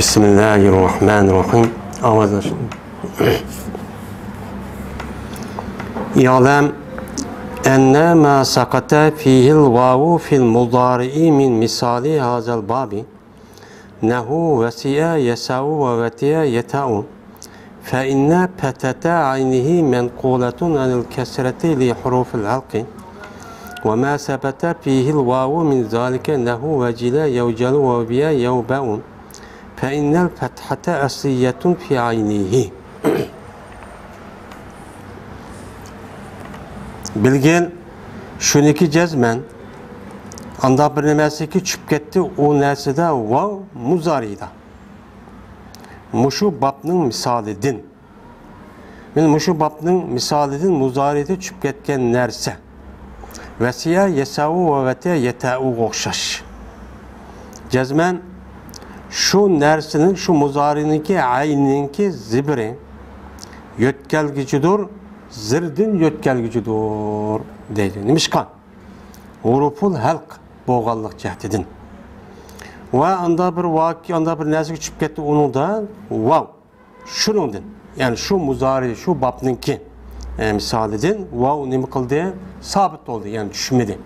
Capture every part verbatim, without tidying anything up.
بسم الله الرحمن الرحيم. ئاۋاز ئاچىڭ. اعلم أن ما سقط فيه الواو في المضارع من مثال هذا الباب نحو وسع يسع ووتي يتع، فإن فتحة عينه منقولة عن الكسرة لحروف الحلق، وما ثبت فيه الواو من ذلك نحو وجل يوجل ووبي يوبع، فإن الفتحة أصلية في عينه. بىلگىن، شۇنىكى جەزمەن، ئانداق بىر نەرسىكى چۈشۈپ كەتتى، ئۇ نەرسىدە ۋاۋ مۇزارىدا. مۇشۇ بابنىڭ مىسالىدىن. مەن مۇشۇ بابنىڭ مىسالىدىن مۇزارىدا چۈشۈپ كەتكەن نەرسە. ۋەسىئە يەسەئۇ ۋە ۋەتىئە يەتەئۇغا ئوخشاش. جەزمەن شۇ نەرسىنىڭ، شۇ مۇزارىنىڭكى، ئەينىنىڭكى زىبرى يۆتكەلگۈچىدۇر، زىردىن يۆتكەلگۈچىدۇر دەيدۇ. نېمىشقا؟ ھۇرۇفۇل ھەلق بولغانلىق جەھىتىدىن. ۋە ئاندا بىر ۋاكى، ئاندا بىر نەرسىگە چۈشۈپ كەتتى ئۇنىڭدا ۋاۋ. شۇنىڭدىن، يەنى شۇ مۇزارى، شۇ بابنىڭكى، ئە، مىسالىدىن ۋاۋ نېمە قىلدى؟ سابىت بولدى، يەنى چۈشمىدى.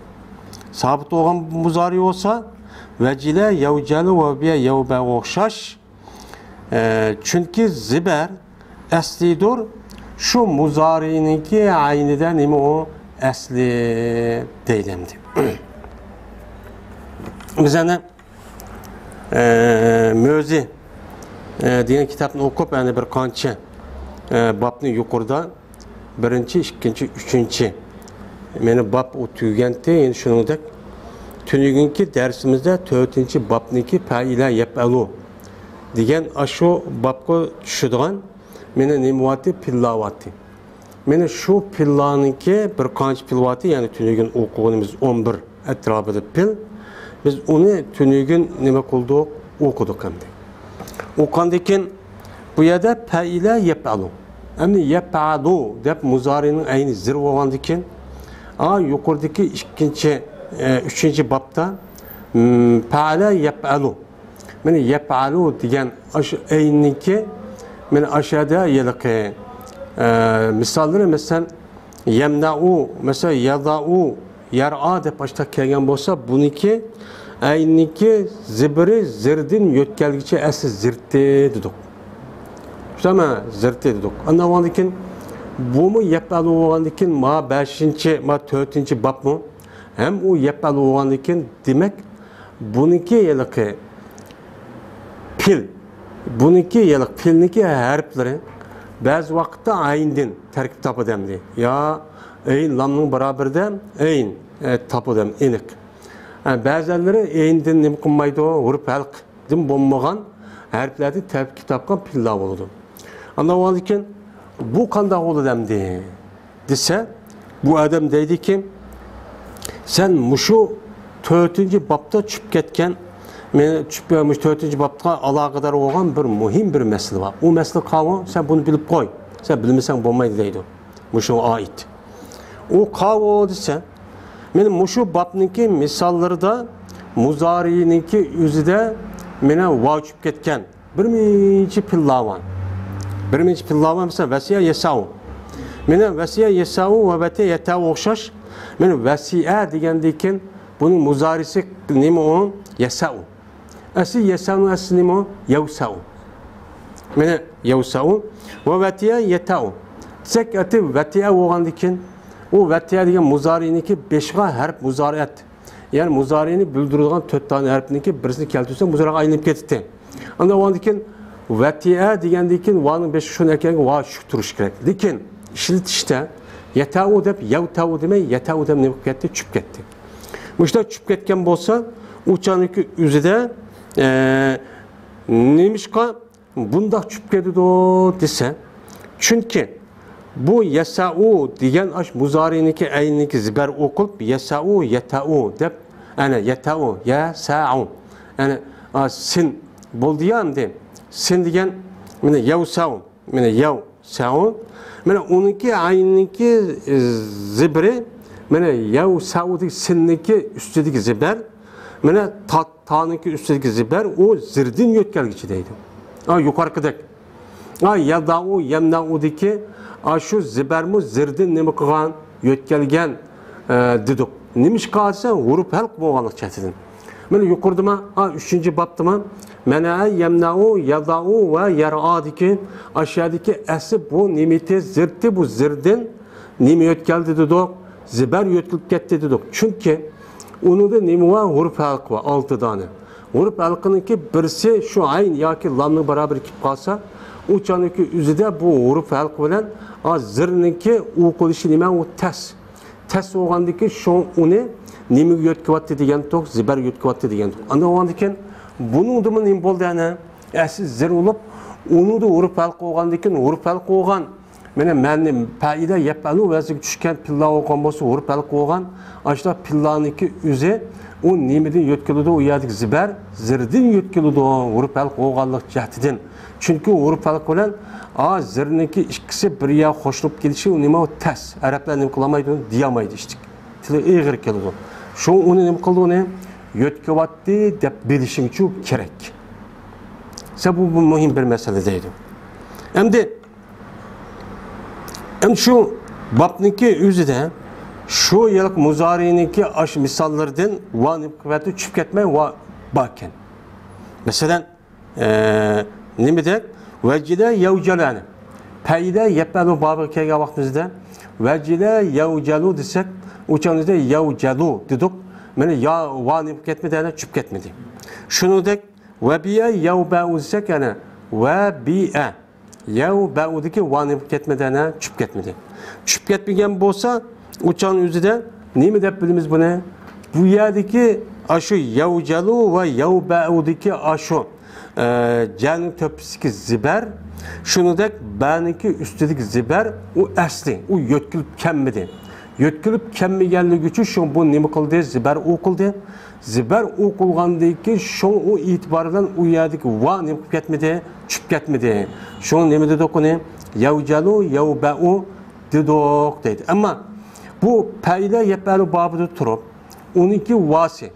سابىت بولغان مۇزارى بولسا، ۋەجىلە، يەۋجەلۇ، ۋەۋبىيە، يەۋبەغا ئوخشاش. ئە، چۈنكى زىبەر ئەسلىدۇر، شۇ مۇزارىنىڭكى ئەينىدە نېمە ئۇ؟ ئەسلى دەيدۇ ئەمدى. بىز ئەنە ئە، مۆزى، ئە، دېگەن كىتابنى ئوقۇپ، يەنى بىر قانچە، ئە، بابنى يۇقىرىدا، بىرىنچى، ئىككىنچى، ئۈچىنچى، مېنى باب ئۇ تۈگىگەنتى، يەنى شۇنىڭدەك تۈنۈگۈنكى دەرسىمىزدە تۆتىنچى بابنىڭكى پەئىلە يەپئەلۇ دېگەن ئاشۇ بابقا چۈشىدىغان مېنى نېمە بارتى؟ پىللا بارتى. مانا شۇ پىللانىڭكى بىر قانچە پىل بارتى، يەنى تۈنۈگۈن ئوقۇغىنىمىز ئون بىر ئەتراپىدا پىل. بىز ئۇنى تۈنۈگۈن نېمە قىلدۇق؟ ئوقۇدۇق ئەمدى. ئوقۇغاندىن كېيىن بۇ يەردە پەئىلە يەپئەلۇ. ئەمدى يەپئەلۇ دەپ مۇزارىنىڭ ئەينى زىر بولغاندىن كېيىن، ئا، يۇقىرىدىكى ئىككىنچى، ئە، ئۈچىنچى بابتا، م، پەئەلە يەپئەلۇ. مانا يەپئەلۇ دېگەن ئاشۇ ئەيننىڭكى، مانا ئاشۇ يەردە ھېلىقى، ئە، مىساللىرى، مەسىلەن، يەمنەئۇ، مەسىلەن، يەزەئۇ، يەرئا دەپ ئاشۇنداق كەلگەن بولسا، بۇنىڭكى ئەيننىڭكى زىبرى زىردىن يۆتكەلگۈچى ئەسلى زىرتى دېدۇق. شۇنداقمۇ؟ زىرتى دېدۇق. ئاندىن كېيىن بۇمۇ يەپئەلۇ بولغاندىن كېيىن، ما بەشىنچى، ما تۆتىنچى بابمۇ؟ ھەم ئۇ يەپئەلۇ بولغاندىن كېيىن، دېمەك، بۇنىڭكى ھېلىقى پىل، بۇنىڭكى ھېلىقى پىلنىڭكى ھەرپلىرى بەزى ۋاقىتتا ئەيندىن تەركىب تاپىدۇ ئەمدى. يا ئەين لامنىڭ بارابىرىدە ئەين، ئە، تاپىدۇ ئەمدى ئېنىق. ئە، بەزەنلىرى ئەيندىن نېمە قىلمايدۇ، ھۇرۇپ ھەلقىدىن بولمىغان ھەرپلەردىن تەركىب تاپقان پىللار بولىدۇ. ئاندىن كېيىن بۇ قانداق بولىدۇ ئەمدى؟ دېسە، بۇ ئادەم دەيدىكى، سەن مۇشۇ تۆتىنچى بابتا چۈشۈپ كەتكەن، مېنى چۈشۈپ، مۇشۇ تۆتىنچى بابقا ئالاقىدار بولغان بىر مۇھىم بىر مەسىلە بار. ئۇ مەسىلە قاۋۇ، سەن بۇنى بىلىپ قوي. سەن بىلمىسەڭ بولمايدۇ دەيدۇ. مۇشۇغا ئائىت. ئۇ قاۋۇ دېسە، مانا مۇشۇ بابنىڭكى مىساللىرىدا مۇزارىنىڭكى ئۆزىدە مانا ۋاۋ چۈشۈپ كەتكەن. بىر مىنچە پىللاۋان. بىر مىنچە پىللاۋان، مەسىلەن، ۋەسىئە يەسەئۇ. مانا ۋەسىئە يەسەئۇ ۋە ۋەتىئە يەتەئۇ ئوخشاش. مانا ۋەسىئە دېگەندىن كېيىن بۇنىڭ مۇزارىسى نېمە ئۇ؟ يەسەئۇ. ئەسلى يەسەئۇنىڭ ئەسلى نېمە ئۇ؟ يەۋسەئۇ. مانا يەۋسەئۇ. ۋە ۋەتىئە يەتەئۇ. تېك ئەتى ۋەتىئە بولغاندىن كېيىن، ئۇ ۋەتىئە دېگەن مۇزارىنىڭكى بېشىغا ھەرپ مۇزارىئەت. يەنى مۇزارىنى بىلدۈرىدىغان تۆت دانە ھەرپنىڭكى بىرسىنى كەلتۈرسە، مۇزارىغا ئايلىنىپ كېتىتتى. ئاندىن كېيىن ۋەتىئە دېگەندىن كېيىن ۋانىڭ بېشى شۇنى ئەكەلگەن ۋا چۈشۈپ تۇرۇشى كېرەك. لېكىن ئىشلىتىشتە يەتەئۇ دەپ، يەۋتەئۇ دېمەي، يەتەئۇ دەپ نېمە قىلىپ كەتتى؟ چۈشۈپ كەتتى. مۇشۇنداق چۈشۈپ كەتكەن بولسا، ئۇ چاغنىڭكى ئۆزىدە، ئە، نېمىشقا بۇنداق چۈشۈپ كېتىدۇ دېسە، چۈنكى بۇ يەسەئۇ دېگەن ئاش مۇزارىنىڭكى ئەينىنىڭكى زىبەر ئوقۇلۇپ، يەسەئۇ، يەتەئۇ دەپ، ئەنە، يەتەئۇ، يەسەئۇ. ئەنە، ئا، سىن بولدى يا ئەمدى. سىن دېگەن، مانا، يەۋسەئۇ، مانا، يەۋسەئۇ. مانا، ئۇنىڭكى ئەينىنىڭكى، ئى، زىبرى، مانا، يەۋسەئۇدىكى سىننىڭكى ئۈستىدىكى زىبەر، مانا، تات تانىڭكى ئۈستىدىكى زىبەر، ئۇ زىردىن يۆتكەلگۈچى دەيدۇ. ئا، يۇقىرىقىدەك. ئا، يەدائۇ، يەمنەئۇدىكى، ئا، شۇ زىبەرمۇ زىردىن نېمە قىلغان؟ يۆتكەلگەن، ئە، دېدۇق. نېمىشقا دېسە، ھۇرۇپ ھەلق بولغانلىق جەھەتتىن. مانا يۇقىرىدىما، ئا، ئۈچىنچى بابتىما، مەنەئە، يەمنەئۇ، يەدائۇ ۋە يەرئادىكى، ئاشۇ يەردىكى ئەسلى بۇ نېمىتى، زىرتى، بۇ زىردىن نېمە يۆتكەلدى دېدۇق؟ زىبەر يۆتكىلىپ كەتتى دېدۇق. چۈنكى ئۇنىڭدا نېمە بار؟ ھۇرۇپ ھەلق بار، ئالتە دانە. ھۇرۇپ ھەلقىنىڭكى بىرسى شۇ ئەين ياكى لامنىڭ باراۋىرى كېلىپ قالسا، ئۇ چاغنىڭكى ئۆزىدە بۇ ھۇرۇپ ھەلق بىلەن، ئا، زىرنىڭكى ئوقۇلۇشى نېمە؟ ئۇ تەس. تەس بولغاندىن كېيىن شۇ ئۇنى نېمىگە يۆتكىۋاتتى دېگەنتۇق؟ زىبەر يۆتكىۋاتتى دېگەنتۇق. ئاندىن بولغاندىن كېيىن بۇنىڭدىمۇ نېمە بولدى ئەنە؟ ئەسلى زىر بولۇپ، ئۇنىڭدا ھۇرۇپ ھەلق بولغاندىن كېيىن ھۇرۇپ ھەلق بولغان. مانا مەننى پەئىلە يەپئەلۇ ۋەزنىگە چۈشكەن پىللا بولغان بولسا، ھۇرۇپ ھەلق بولغان. ئاشۇنداق پىللانىڭكى ئۆزى ئۇ نېمىدىن يۆتكىلىدۇ؟ ئۇ يەردىكى زىبەر زىردىن يۆتكىلىدۇ، ھۇرۇپ ھەلق بولغانلىق جەھىتىدىن. چۈنكى ھۇرۇپ ھەلق بىلەن ئا زىرنىڭكى ئىككىسى بىر يەرگە قوشۇلۇپ كېلىشى ئۇ نېمە؟ ئۇ تەس. ئەرەبلەر نېمە قىلالمايدۇ؟ دېيەلمەيدۇ ئىشتىك. تىلى ئېغىر كېلىدۇ. شۇ ئۇنى نېمە قىلدى ئۇنى؟ يۆتكىۋاتتى دەپ بىلىشىڭچۇ كېرەك. سەن بۇ، بۇ مۇھىم بىر مەسىلە دەيدۇ. ئەمدى، ئەمدى شۇ بابنىڭكى ئۆزىدە شۇ يىلقى مۇزارىنىڭكى ئاشۇ مىساللىرىدىن ۋا نېمە قىلىۋەتتى؟ چۈشۈپ كەتمەي ۋا باركەن. مەسىلەن، ئە، نېمىدەك؟ ۋەجىلە يەۋجەلۇ. پەئىلە يەپئەلۇ بابىغا كەلگەن ۋاقتىمىزدا ۋەجىلە يەۋجەلۇ دېسەك، ئۇ چاغىمىزدا يەۋجەلۇ دېدۇق. مانا يا، ۋا نېمە كەتمىدى، يەنە چۈشۈپ كەتمىدى. شۇنىڭدەك ۋەبىئە يەۋبەئۇ دېسەك، يەنە ۋەبىئە يەۋبەئۇدىكى ۋا نېمە كەتمىدى، يەنە چۈشۈپ كەتمىدى. چۈشۈپ كەتمىگەن بولسا، ئۇ چاغنىڭ ئۆزىدە نېمە دەپ بىلىمىز بۇنى؟ بۇ يەردىكى ئاشۇ يەۋجەلۇ ۋە يەۋبەئۇدىكى ئاشۇ، ئە، جەنىڭ تۆپىسىدىكى زىبەر، شۇنىڭدەك بەنىڭكى ئۈستىدىكى زىبەر، ئۇ ئەسلى، ئۇ يۆتكىلىپ كەلمىدى. يۆتكىلىپ كەلمىگەنلىكى ئۈچۈن شۇ بۇ نېمە قىلدى؟ زىبەر ئوقۇلدى. زىبەر ئوقۇلغاندىن كېيىن شۇڭا ئۇ ئېتىبار بىلەن ئۇ يەردىكى ۋا نېمە قىلىپ كەتمىدى؟ چۈشۈپ كەتمىدى. شۇڭا نېمە دېدۇق ئۇنى؟ يەۋجەلۇ، يەۋبەئۇ دېدۇق دەيدۇ. ئەمما بۇ پەئىلە يەپئەلۇ بابىدا تۇرۇپ، ئۇنىڭكى ۋاسى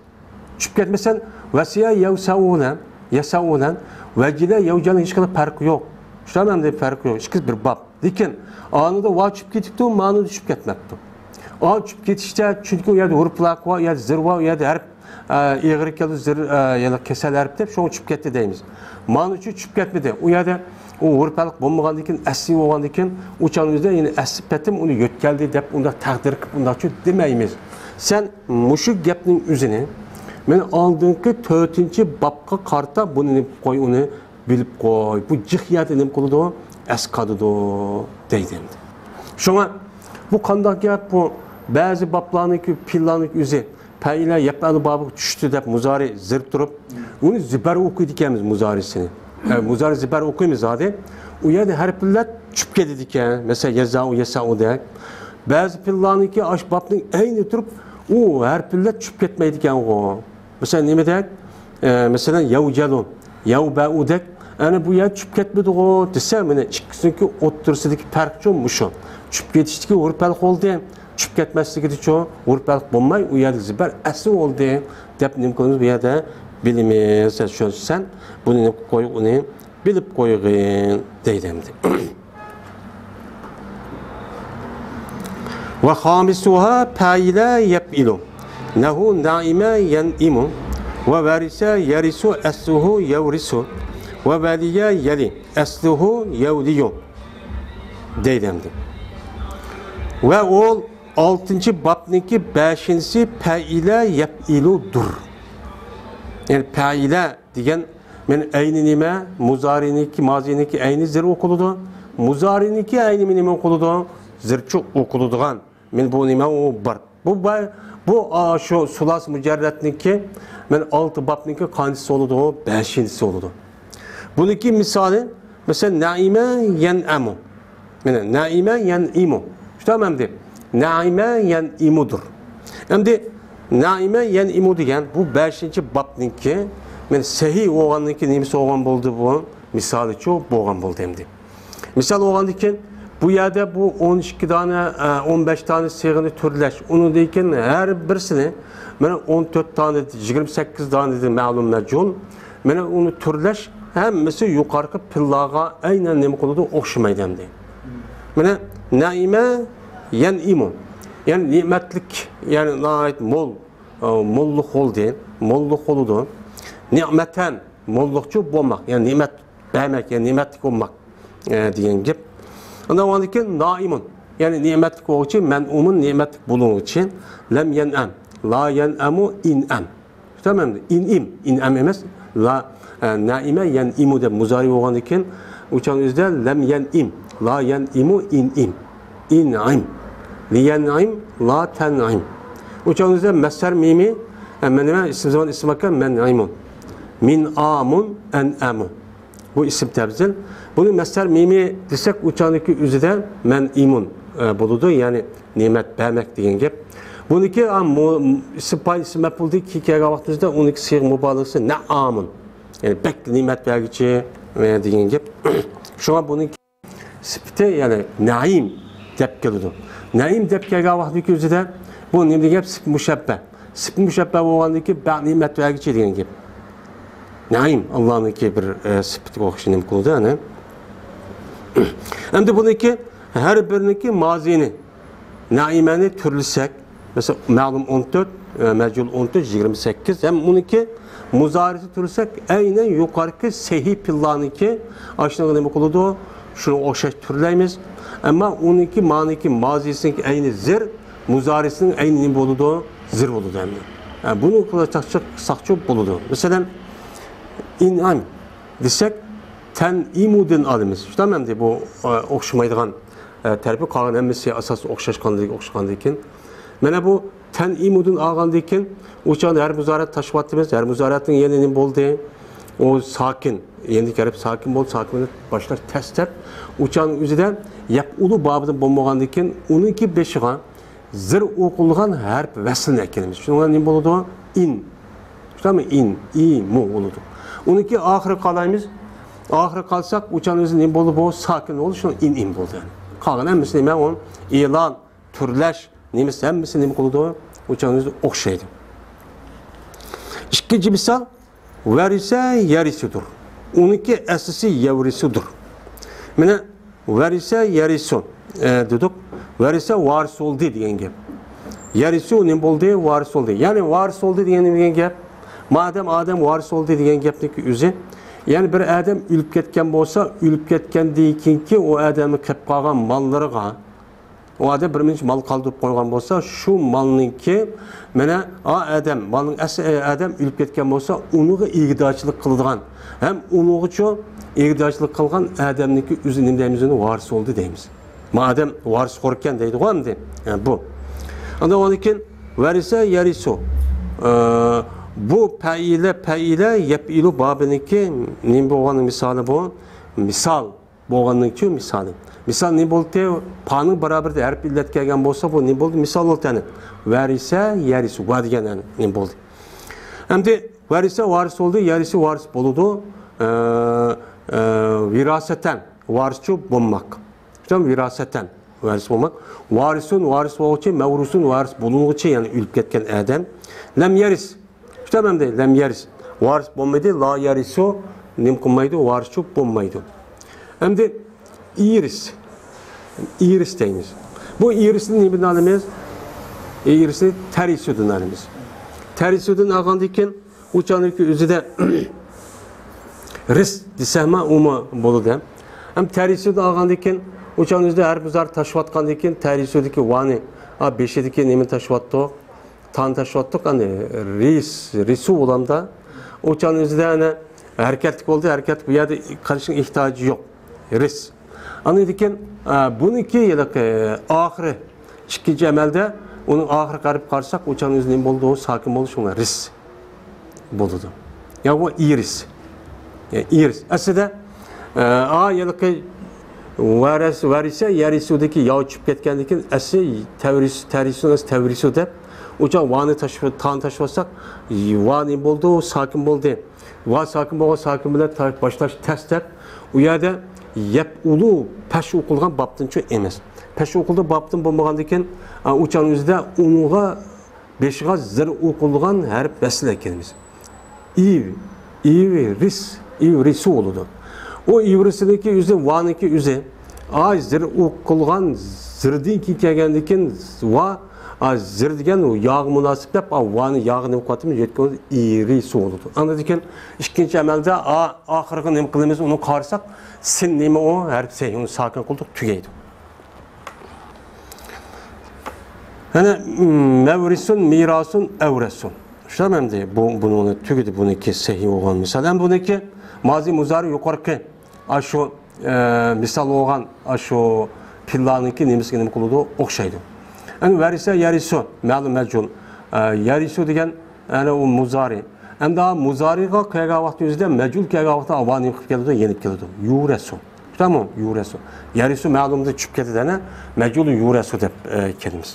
چۈشۈپ كەتمىسە، ۋەسىئە يەۋسەئۇ بىلەن، يەسەئۇ بىلەن ۋەجىلە يەۋجەلۇ ھېچقانداق پەرقى يوق. شۇنداقمۇ؟ پەرقى يوق. ئىككىسى بىر باب. لېكىن ئانىدا ۋا چۈشۈپ كېتىپتۇ، مانىدا چۈشۈپ كەتمەپتۇ. ئا چۈشۈپ كېتىشتە، چۈنكى ئۇ يەردە ھۇرۇپ ھەلق بار، ئۇ يەردە زىر بار، ئۇ يەردە ھەرپ، ئە، ئېغىر كېلىدۇ، زىر، ئە، يەنى كېسەل ھەرپ دەپ، شۇڭا چۈشۈپ كەتتى دەيمىز. مانىچۇ چۈشۈپ كەتمىدى. ئۇ يەردە ئۇ ھۇرۇپ ھەلق بولمىغاندىن كېيىن، ئەسلى بولغاندىن كېيىن، ئۇ چاغنىڭ ئۆزىدە يەنە ئەسلى پېتىم ئۇنى يۆتكەلدى دەپ ئۇنداق تەقدىر قىلىپ ئۇنداقچۇ دېمەيمىز. سەن مۇشۇ گەپنىڭ ئۆزىنى مانا ئالدىنقى تۆتىنچى بابقا قارىتا بۇنى نېمە قىلىپ قوي، ئۇنى بىلىپ قوي. بۇ جىق يەردە نېمە قىلىدۇ؟ ئەسقاتىدۇ دەيدۇ ئەمدى. شۇڭا بۇ قانداق گەپ بۇ؟ بەزى بابلارنىڭكى، پېئىللارنىڭكى ئۆزى پەئىلە يەپئەلۇ بابىغا چۈشتى دەپ مۇزارى زىر تۇرۇپ، ئۇنى زىبەر ئوقۇيدىكەنمىز مۇزارىسىنى. ئە، مۇزارى زىبەر ئوقۇيمىز زادى. ئۇ يەردە ھەرپلەر چۈشۈپ كېتىدىكەن. مەسىلەن، يەزائۇ، يەسەئۇدەك. بەزى پېئىللارنىڭكى ئاشۇ بابنىڭ ئەينى تۇرۇپ، ئۇ ھەرپلەر چۈشۈپ كەتمەيدىكەنغۇ. مەسىلەن، نېمىدەك؟ ئە، مەسىلەن، يەۋجەلۇ، يەۋبەئۇدەك. ئەنە بۇ يەر چۈشۈپ كەتمىدىغۇ دېسە، مانا ئىككىسىنىڭكى ئوتتۇرىسىدىكى پەرق شۇ مۇشۇ. چۈشۈپ كېتىشتىكى ھۇرۇپ ھەلق بولدى. چۈشۈپ كەتمەسلىكىدىچۇ، ھۇرۇپ ھەلق بولماي، ئۇ يەردە زىبەر ئەسلى بولدى دەپ نېمە قىلىمىز بۇ يەردە؟ بىلىمىز. سەن شۇ، سەن بۇنى نېمە قىلىپ قوي، ئۇنى بىلىپ قويغىن دەيدۇ ئەمدى. ۋە خامىسۇھا پەئىلە يەپئىلۇ. نەھۇ نەئىمە يەنئىمۇ. ۋە ۋەرىسە يەرىسۇ ئەسلۇھۇ يەۋرىسۇ. ۋە ۋەلىيە يەلى ئەسلۇھۇ يەۋلىيۇ. دەيدۇ ئەمدى. ۋە ئول ئالتىنچى بابنىڭكى بەشىنچىسى پەئىلە يەپئىلۇدۇر. يەنى پەئىلە دېگەن مانا ئەينى نېمە؟ مۇزارىنىڭكى، مازىنىڭكى ئەينى زىر ئوقۇلىدۇ. مۇزارىنىڭكى ئەينى نېمە ئوقۇلىدۇ؟ زىرچۇ ئوقۇلىدىغان. مانا بۇ نېمە؟ ئۇ بىر. بۇ بار، بۇ، ئا، شۇ سۇلاسى مۇجەررەتنىڭكى، مانا ئالتە بابنىڭكى قانچىسى بولىدۇ؟ بەشىنچىسى بولىدۇ. بۇنىڭكى مىسالى، مەسىلەن، نەئىمە يەنئەمۇ. مانا، نەئىمە يەنئىمۇ. شۇنداقمۇ ئەمدى؟ نەئىمە يەنئىمۇدۇر. ئەمدى نەئىمە يەنئىمۇ دېگەن بۇ بەشىنچى بابنىڭكى، مانا، سەھىھ بولغاندىن كېيىن نېمىسى بولغان بولدى بۇ؟ مىسالىچۇ بولغان بولدى ئەمدى. مىسال بولغاندىن كېيىن، بۇ يەردە بۇ ئون ئىككى دانە، ئە، ئون بەش دانە سىيغىنى تۈرلەش، ئۇنىڭدىن كېيىن ھەر بىرسىنى، مانا، ئون تۆت دانە، يىگىرمە سەككىز دانىدىن مەلۇم مەجھۇل. مانا، ئۇنى تۈرلەش ھەممىسى يۇقىرىقى پىللارغا ئەينەن نېمە قىلىدۇ؟ ئوخشىمايدۇ ئەمدى. مانا، نەئىمە يەنئىمۇ. يەنى نېمەتلىك، يەنى ناھايىتى مول، ئە، موللۇق بولدى، موللۇق بولىدۇ. نېمەتەن، موللۇقچۇ بولماق، يەنى نېمەت بەرمەك، يەنى نېمەتلىك بولماق، ئە، دېگەن گەپ. ئاندىن ئاندىن كېيىن نائىمۇن، يەنى نېمەتلىك بولغۇچى، مەنئۇمۇن، نېمەتلىك بولغۇچى، لەم يەنئەم، لا يەنئەمۇ، ئىنئەم. تامام. ئىنئىم، ئىنئەم ئەمەس، لا، ئە، نائىمە يەنئىمۇ دەپ مۇزارى بولغاندىن كېيىن، ئۇ چاغنىڭ ئۆزىدە لەم يەنئىم، لا يەنئىمۇ، ئىنئىم، ئىنئىم، لىيەنئىم، لا تەنئىم. ئۇ چاغنىڭ ئۆزىدە مەسدەر مىمى، ئە، مەن نېمە، ئىسىم زامان ئىسىم ئاكان، مەنئىمۇن، مىنئامۇن، ئەنئەمۇ. بۇ ئىسىم تەبزىل. بۇنى مەسدەر مىمى دېسەك، ئۇ چاغنىڭكى ئۆزىدە مەنئىمۇن، ئە، بولىدۇ، يەنى نېمەت بەرمەك دېگەن گەپ. بۇنىڭكى، ئا، مۇ-، ئىسىم پايىل، ئىسىم مەپئۇلدىن كېيىن كەلگەن ۋاقتىمىزدا ئۇنىڭكى سىيغە مۇبالىغىسى نەئامۇن، يەنى بەك نېمەت بەرگۈچى، ئە، دېگەن گەپ. شۇڭا بۇنىڭكى سۈپىتى، يەنى نەئىم دەپ كېلىدۇ. نەئىم دەپ كەلگەن ۋاقتىدىكى ئۆزىدە بۇ نېمە دېگەن گەپ؟ سۈپىتى مۇشەببە. سۈپىتى مۇشەببە بولغاندىن كېيىن بەك نېمەت بەرگۈچى دېگەن گەپ. نەئىم، ئاللانىڭكى بىر، ئە، سۈپىتىگە ئوخشاش نېمە قىلىدۇ، يەنى. ئەمدى بۇنىڭكى ھەر بىرىنىڭكى مازىنى، نەئىمەنى تۈرلىسەك، مەسىلەن، مەلۇم ئون تۆت، ئە، مەجھۇل ئون تۆت، يىگىرمە سەككىز، ھەم ئۇنىڭكى مۇزارىسى تۈرلىسەك، ئەينەن يۇقىرىقى سەھىھ پىللانىڭكى ئاشۇنىڭغا نېمە قىلىدۇ؟ شۇنىڭغا ئوخشاش تۈرلەيمىز. ئەمما ئۇنىڭكى مانىكى مازىسىنىڭكى ئەينى زىر، مۇزارىسىنىڭ ئەينى نېمە بولىدۇ؟ زىر بولىدۇ ئەمدى. ئە، بۇنى قىلساقچۇ بولىدۇ. مەسىلەن، ئىنئام دېسەك، تەنئىمۇدىن ئالىمىز. شۇنداقمۇ ئەمدى بۇ، ئە، ئوخشىمايدىغان، ئە، تەرىپى، قالغان ھەممىسى ئاساسىي ئوخشاشقاندىن، ئوخشىغاندىن كېيىن. مانا بۇ تەنئىمۇدىن ئالغاندىن كېيىن، ئۇ چاغدا ھەرپ مۇزارىئەت تاشلىۋاتىمىز. ھەرپ مۇزارىئەتنىڭ يەنە نېمە بولدى؟ ئۇ ساكىن. يەنە ھەرپ ساكىن بولدى، ساكىن بىلەن باشلاش تەس دەپ. ئۇ چاغنىڭ ئۆزىدە يەپئۇلۇ بابىدىن بولمىغاندىن كېيىن، ئۇنىڭكى بېشىغا زىر ئوقۇلغان ھەرپ ۋەسلىنى ئەكىلىمىز. شۇنىڭ بىلەن نېمە بولىدۇ؟ ئىن. شۇنداقمۇ؟ ئىن، ئىمۇ بولىدۇ. ئۇنىڭكى ئاخىرى قالايمىز. ئاخىرى قالساق، ئۇ چاغنىڭ ئۆزى نېمە بولدى؟ بۇ ساكىن بولدى، شۇنىڭ ئىن، ئىم بولدى. يەنى قالغان ھەممىسى نېمە؟ ئۇ ئېلان، تۈرلەش، نېمىسى، ھەممىسى نېمە قىلىدۇ؟ ئۇ چاغنىڭ ئۆزى ئوخشايدۇ. ئىككىنچى مىسال، ۋەرىسە يەرىسۇدۇر. ئۇنىڭكى ئەسلىسى يەۋرىسۇدۇر. مانا، ۋەرىسە يەرىسۇ، ئە، دېدۇق. ۋەرىسە ۋارىس بولدى دېگەن گەپ. يەرىسۇ نېمە بولدى؟ ۋارىس بولدى. يەنى ۋارىس بولدى دېگەن نېمە دېگەن گەپ؟ مادەم ئادەم ۋارىس بولدى دېگەن گەپنىڭكى ئۆزى. يەنى بىر ئادەم ئۆلۈپ كەتكەن بولسا، ئۆلۈپ كەتكەندىن كېيىنكى ئۇ ئادەمنىڭ قېلىپ قالغان ماللىرىغا، ئۇ ئادەم بىر مۇنچە مال قالدۇرۇپ قويغان بولسا، شۇ مالنىڭكى، مانا، ئا ئادەم، مالنىڭ ئەسلى ئادەم ئۆلۈپ كەتكەن بولسا، ئۇنىڭغا ئىگىدارچىلىق قىلىدىغان ھەم ئۇنىڭغىچۇ ئىگىدارچىلىق قىلغان ئادەمنىڭكى ئۆزى نېمە دەيمىز؟ ئۇنى ۋارىس بولدى دەيمىز. ما ئادەم ۋارىسخوركەن دەيدىغۇ ئەمدى. ھە، بۇ. ئاندىن ئۇنىڭدىن كېيىن، ۋەرىسە يەرىسۇ. ئە، بۇ پەئىلە، پەئىلە يەپئىلۇ بابىنىڭكى نېمە بولغان مىسالى بۇ؟ مىسال. بولغاندىن كېيىن مىسالى. مىسال نېمە بولدى؟ پانىڭ بارابىرىدە ھەرپ ئىللەت كەلگەن بولسا، بۇ نېمە بولدى؟ مىسال بولدى، يەنى. ۋەرىسە، يەرىسۇ، ۋە دېگەن، يەنى، نېمە بولدى؟ ئەمدى ۋەرىسە ۋارىس بولدى، يەرىسۇ ۋارىس بولىدۇ. ئە، ئە، ۋىراسەتەن، ۋارىسچۇ بولماق. شۇنداق، ۋىراسەتەن، ۋارىس بولماق. ۋارىسۇن، ۋارىس بولغۇچى، مەۋرۇسۇن، ۋارىس بولۇنغۇچى، يەنى ئۆلۈپ كەتكەن ئادەم. لەم يەرىس، شۇنداق ئەمدى، لەم يەرىس. ۋارىس بولمىدى، لا يەرىسۇ، نېمە قىلمايدۇ، ۋارىسچۇ بولمايدۇ. ئەمدى ئىرىس. ئىرىس دەيمىز. بۇ ئىرىسنى نېمىدىن ئالىمىز؟ ئىرىسنى تەرىسۇدىن ئالىمىز. تەرىسۇدىن ئالغاندىن كېيىن، ئۇ چاغنىڭكى ئۆزىدە رىس دېسەكمۇ، ئۇمۇ بولىدۇ. ھەم تەرىسۇدىن ئالغاندىن كېيىن، ئۇ چاغنىڭ ئۆزىدە ھەرپ مۇزارى تاشلىۋاتقاندىن كېيىن، تەرىسۇدىكى ۋانى، ئا، بېشىدىكى نېمىنى تاشلىۋاتتۇق؟ تان تاشلىۋاتتۇق، ئەنە رىس، رىسۇ بولامدا. ئۇ چاغنىڭ ئۆزىدە ئەنە ھەرىكەتلىك بولدى، ھەرىكەتلىك بۇ يەردە قارىشنىڭ ئېھتىياجى يوق. رىس. ئاندىن كېيىن، ئە، بۇنىڭكى ھېلىقى ئاخىرى، ئىككىنچى ئەمەلدە ئۇنىڭ ئاخىرىغا قاراپ قارىساق، ئۇ چاغنىڭ ئۆزى نېمە بولىدۇ؟ ساكىن بولدى، شۇڭا رىس بولىدۇ. يا بۇ ئىرىس. يا ئىرىس. ئەسلىدە، ئە، ئا، ھېلىقى ۋەرەس-، ۋەرىسە، يەرىسۇدىكى ياۋ چۈشۈپ كەتكەندىن كېيىن، ئەسلى تەۋرىس-، تەرىسۇ، ئەسلى تەۋرىسۇ دەپ، ئۇ چاغ ۋانى تاش-، تانى تاشلىۋاتساق، ۋا نېمە بولدى؟ ساكىن بولدى. ۋا ساكىن بولغان، ساكىن بىلەن تا-، باشلاش تەس دەپ، ئۇ يەردە يەپئۇلۇ پەش ئوقۇلغان بابتىنچۇ ئەمەس. پەش ئوقۇلدى بابتىن بولمىغاندىكىن، ئا، ئۇچان ئۆزىدە ئۇنىڭغا بېشىغا زىر ئوقۇلغان ھەرپ ۋەسلى ئەكەلمىز. ئىۋ، ئىۋرىس، ئىۋرىسۇ بولىدۇ. ئۇ ئىۋرىسىنىڭكى ئۆزى، ۋانىڭكى ئۆزى. ئاي زىر ئوقۇلغان زىردىن كېيىن كەلگەندىكىن ۋا، ئا، زىر دېگەن ياغا مۇناسىپ دەپ، ئا، ۋانى ياغا نېمە قىلىۋاتىمىز؟ يۆتكىۋاتىمىز، ئىرىسۇ بولىدۇ. ئاندىن كېيىن ئىككىنچى ئەمەلدە، ئا، ئاخىرىغا نېمە قىلىمىز؟ ئۇنى قارىساق، سىن نېمە ئۇ؟ ھەرپ سەھىھ، ئۇنى ساكىن قىلدۇق، تۈگەيدۇ. يەنە، مەۋرىسۇن، مىراسۇن، ئەۋرەسۇن. شۇلار ئەمدى بۇ، بۇنىڭ تۈگىدى، بۇنىڭكى سەھىھ بولغان مىسال. ھەم بۇنىڭكى مازى مۇزارى يۇقىرىقى، ئاشۇ، ئە، مىسال بولغان، ئاشۇ پىللانىڭكى نېمىسىگە نېمە قىلىدۇ؟ ئوخشايدۇ. ئەمدى ۋەرىسە، يەرىسۇ، مەلۇم مەجھۇل. ئە، يەرىسۇ دېگەن، يەنى ئۇ مۇزارى. ئەمدى مۇزارىغا كەلگەن ۋاقتى ئۆزىدە مەجھۇل كەلگەن ۋاقتى ئاۋا نېمە قىلىپ كېلىدۇ؟ يېنىپ كېلىدۇ. يۇرەسۇ. تامام، يۇرەسۇ. يەرىسۇ مەلۇمدىن چۈشۈپ كېتىدۇ، يەنە مەجھۇلۇ يۇرەسۇ دەپ، ئە، كېلىمىز.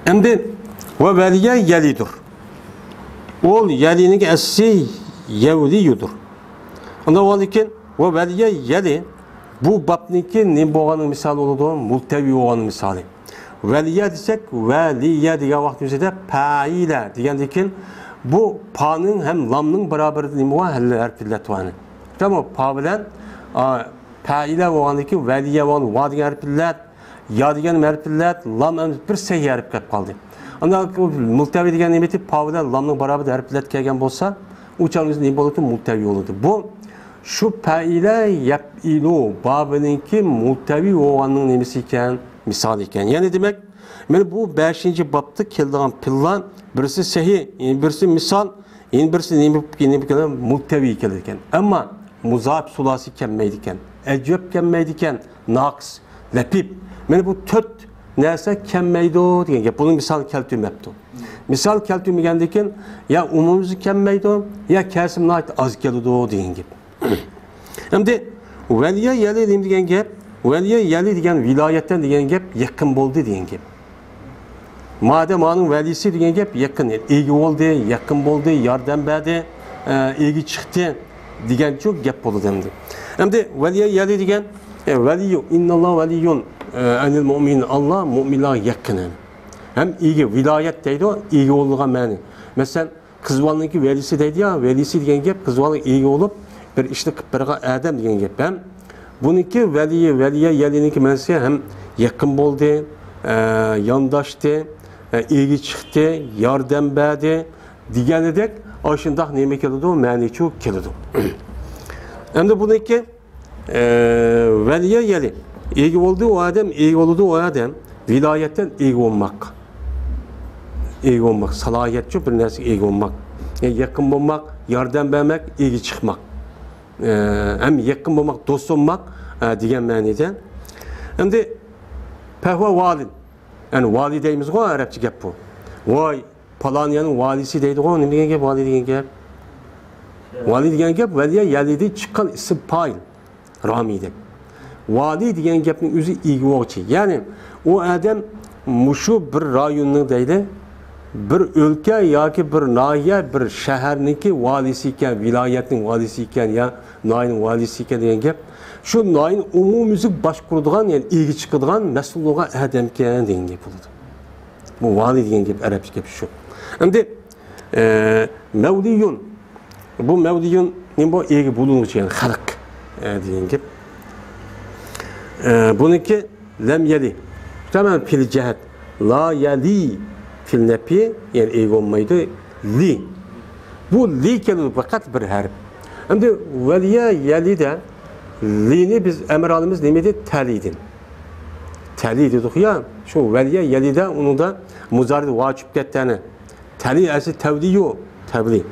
ئەمدى ۋە ۋەلىيە يەلىدۇر. ئول يەلىنىڭ ئەسلى يەۋلىيۇدۇر. ئۇنداق بولغاندىكىن ۋە ۋەلىيە يەلى بۇ بابنىڭكى نېمە بولغاننىڭ مىسالى بولىدۇ؟ مۇلتەۋى بولغاننىڭ مىسالى. ۋەلىيە دېسەك، ۋەلىيە دېگەن ۋاقىت ئۆزىدە پەئىلە دېگەندىكىن بۇ پانىڭ ھەم لامنىڭ بارابىرىدە نېمە بار؟ ھەرپ ئىللەت بار. تامام، پا بىلەن، ئا، پەئىلە بولغاندىكىن ۋەلىيە بولغان ۋا دېگەن ھەرپ ئىللەت، يا دېگەن ھەرپ ئىللەت، لام ئەمدى بىر سەھىھ ھەرپ كېلىپ قالدى. ئاندىن مۇلتەۋى دېگەن نېمە ئىدى؟ پا بىلەن لامنىڭ بارابىرىدە ھەرپ ئىللەت كەلگەن بولسا، ئۇ چاغ ئۆزى نېمە بولىدۇ؟ مۇلتەۋى بولىدۇ. بۇ شۇ پەئىلە يەپئىلۇ بابىنىڭكى مۇلتەۋى بولغاننىڭ نېمىسى ئىكەن؟ مىسالى ئىكەن. يەنى دېمەك، مانا بۇ بەشىنچى بابتا كېلىدىغان پىللان بىرسى سەھىھ، يەنە بىرسى مىسال، يەنە بىرسى نېمە، نېمە كېلىدۇ؟ مۇلتەۋى كېلىدىكەن. ئەمما مۇزاپ سۇلاسى كەلمەيدىكەن، ئەجۋەپ كەلمەيدىكەن، ناقىس، لەپىپ. مانا بۇ تۆت نەرسە كەلمەيدۇ دېگەن گەپ. بۇنىڭ مىسالىنى كەلتۈرمەپتۇ. مىسال كەلتۈرمىگەندىكىن يا ئومۇمىي كەلمەيدۇ، يا كەلسىمۇ ناھايىتى ئاز كېلىدۇ دېگەن گەپ. ئەمدى ۋەلىيە يەلى نېمە دېگەن گەپ؟ ۋەلىيە يەلى دېگەن ۋىلايەتتىن دېگەن گەپ، يېقىن بولدى دېگەن گەپ. مادەم ئانىڭ ۋەلىسى دېگەن گەپ يېقىن، ئىگە بولدى، يېقىن بولدى، ياردەم بەردى، ئە، ئىگە چىقتى دېگەنچۇ گەپ بولىدۇ ئەمدى. ئەمدى ۋەلىيە يەلى دېگەن، ئە، ۋەلىيۇ، ئىنناللا ۋەلىيۇن، ئە، ئەنىل مۇئمىنىن، ئاللا مۇئمىنلارغا يېقىن. ھەم ئىگە، ۋىلايەت دەيدۇ، ئىگە بولىدىغان مەنى. مەسىلەن، قىز بالىنىڭكى ۋەلىسى دەيدۇ يا، ۋەلىسى دېگەن گەپ قىز بالىغا ئىگە بولۇپ، بىر ئىشنى قىلىپ بېرىدىغان ئادەم دېگەن گەپ ھەم. بۇنىڭكى ۋەلىيى، ۋەلىيە يەلىنىڭكى مەنىسى ھەم يېقىن بولدى، ئە، يانداشتى، ئە، ئىگە چىقتى، ياردەم بەردى دېگەنىدەك ئاشۇنداق نېمە كېلىدۇ؟ مەنىچۇ كېلىدۇ. ئەمدى بۇنىڭكى ئە، ۋەلىيە يەلى. ئىگە بولدى ئۇ ئادەم، ئىگە بولىدۇ ئۇ ئادەم. ۋىلايەتتىن ئىگە بولماق. ئىگە بولماق، سالاھىيەتچۇ بىر نەرسىگە ئىگە بولماق. يەنى يېقىن بولماق، ياردەم بەرمەك، ئىگە چىقماق. ئە، ھەم يېقىن بولماق، دوست بولماق، ئە، دېگەن مەنىدە. ئەمدى پەھۋە ۋالىن. يەنى ۋالىي دەيمىزغۇ، ئەرەبچە گەپ بۇ. ۋاي، پالانىيەنىڭ ۋالىسى دەيدىغۇ، نېمە دېگەن گەپ، ۋالىي دېگەن گەپ؟ ۋالىي دېگەن گەپ، ۋەلىيە يەلىدىن چىققان ئىسىم پائىل، رامىي دەپ. ۋالىي دېگەن گەپنىڭ ئۆزى ئىگە بولغۇچى. يەنى ئۇ ئادەم مۇشۇ بىر رايوننىڭ دەيلى، بىر ئۆلكە ياكى بىر ناھىيە، بىر شەھەرنىڭكى ۋالىسى ئىكەن، ۋىلايەتنىڭ ۋالىسى ئىكەن يا ناھىيەنىڭ ۋالىسى ئىكەن دېگەن گەپ. شۇ ناھىيەنىڭ ئومۇميۈزلۈك باشقۇرىدىغان، يەنى ئىگە چىقىدىغان، مەسئۇل بولغان ئادەمكەن دېگەن گەپ بولىدۇ. بۇ ۋالىي دېگەن گەپ، ئەرەبچە گەپ شۇ. ئەمدى، ئە، مەۋلىيۇن. بۇ مەۋلىيۇن نېمە بۇ؟ ئىگە بولۇنغۇچى، يەنى خەلق، ئە، دېگەن گەپ. ئە، بۇنىڭكى لەم يەلى. تامام پېئىل جەھەت. لا يەلى پېئىل نەپى، يەنى ئىگە بولمايدۇ. لى. بۇ لى كېلىدۇ، پەقەت بىر ھەرپ. ئەمدى ۋەلىيە يەلىدە لىنى بىز ئەمىر ئالىمىز نېمە دېدى؟ تەلىدىن. تەلى دېدۇق يا، شۇ ۋەلىيە يەلىدە ئۇنىڭدا مۇزارىدا ۋاجىپ كەتتەنى. تەلى ئەسلى تەۋلىيۇ، تەۋلى.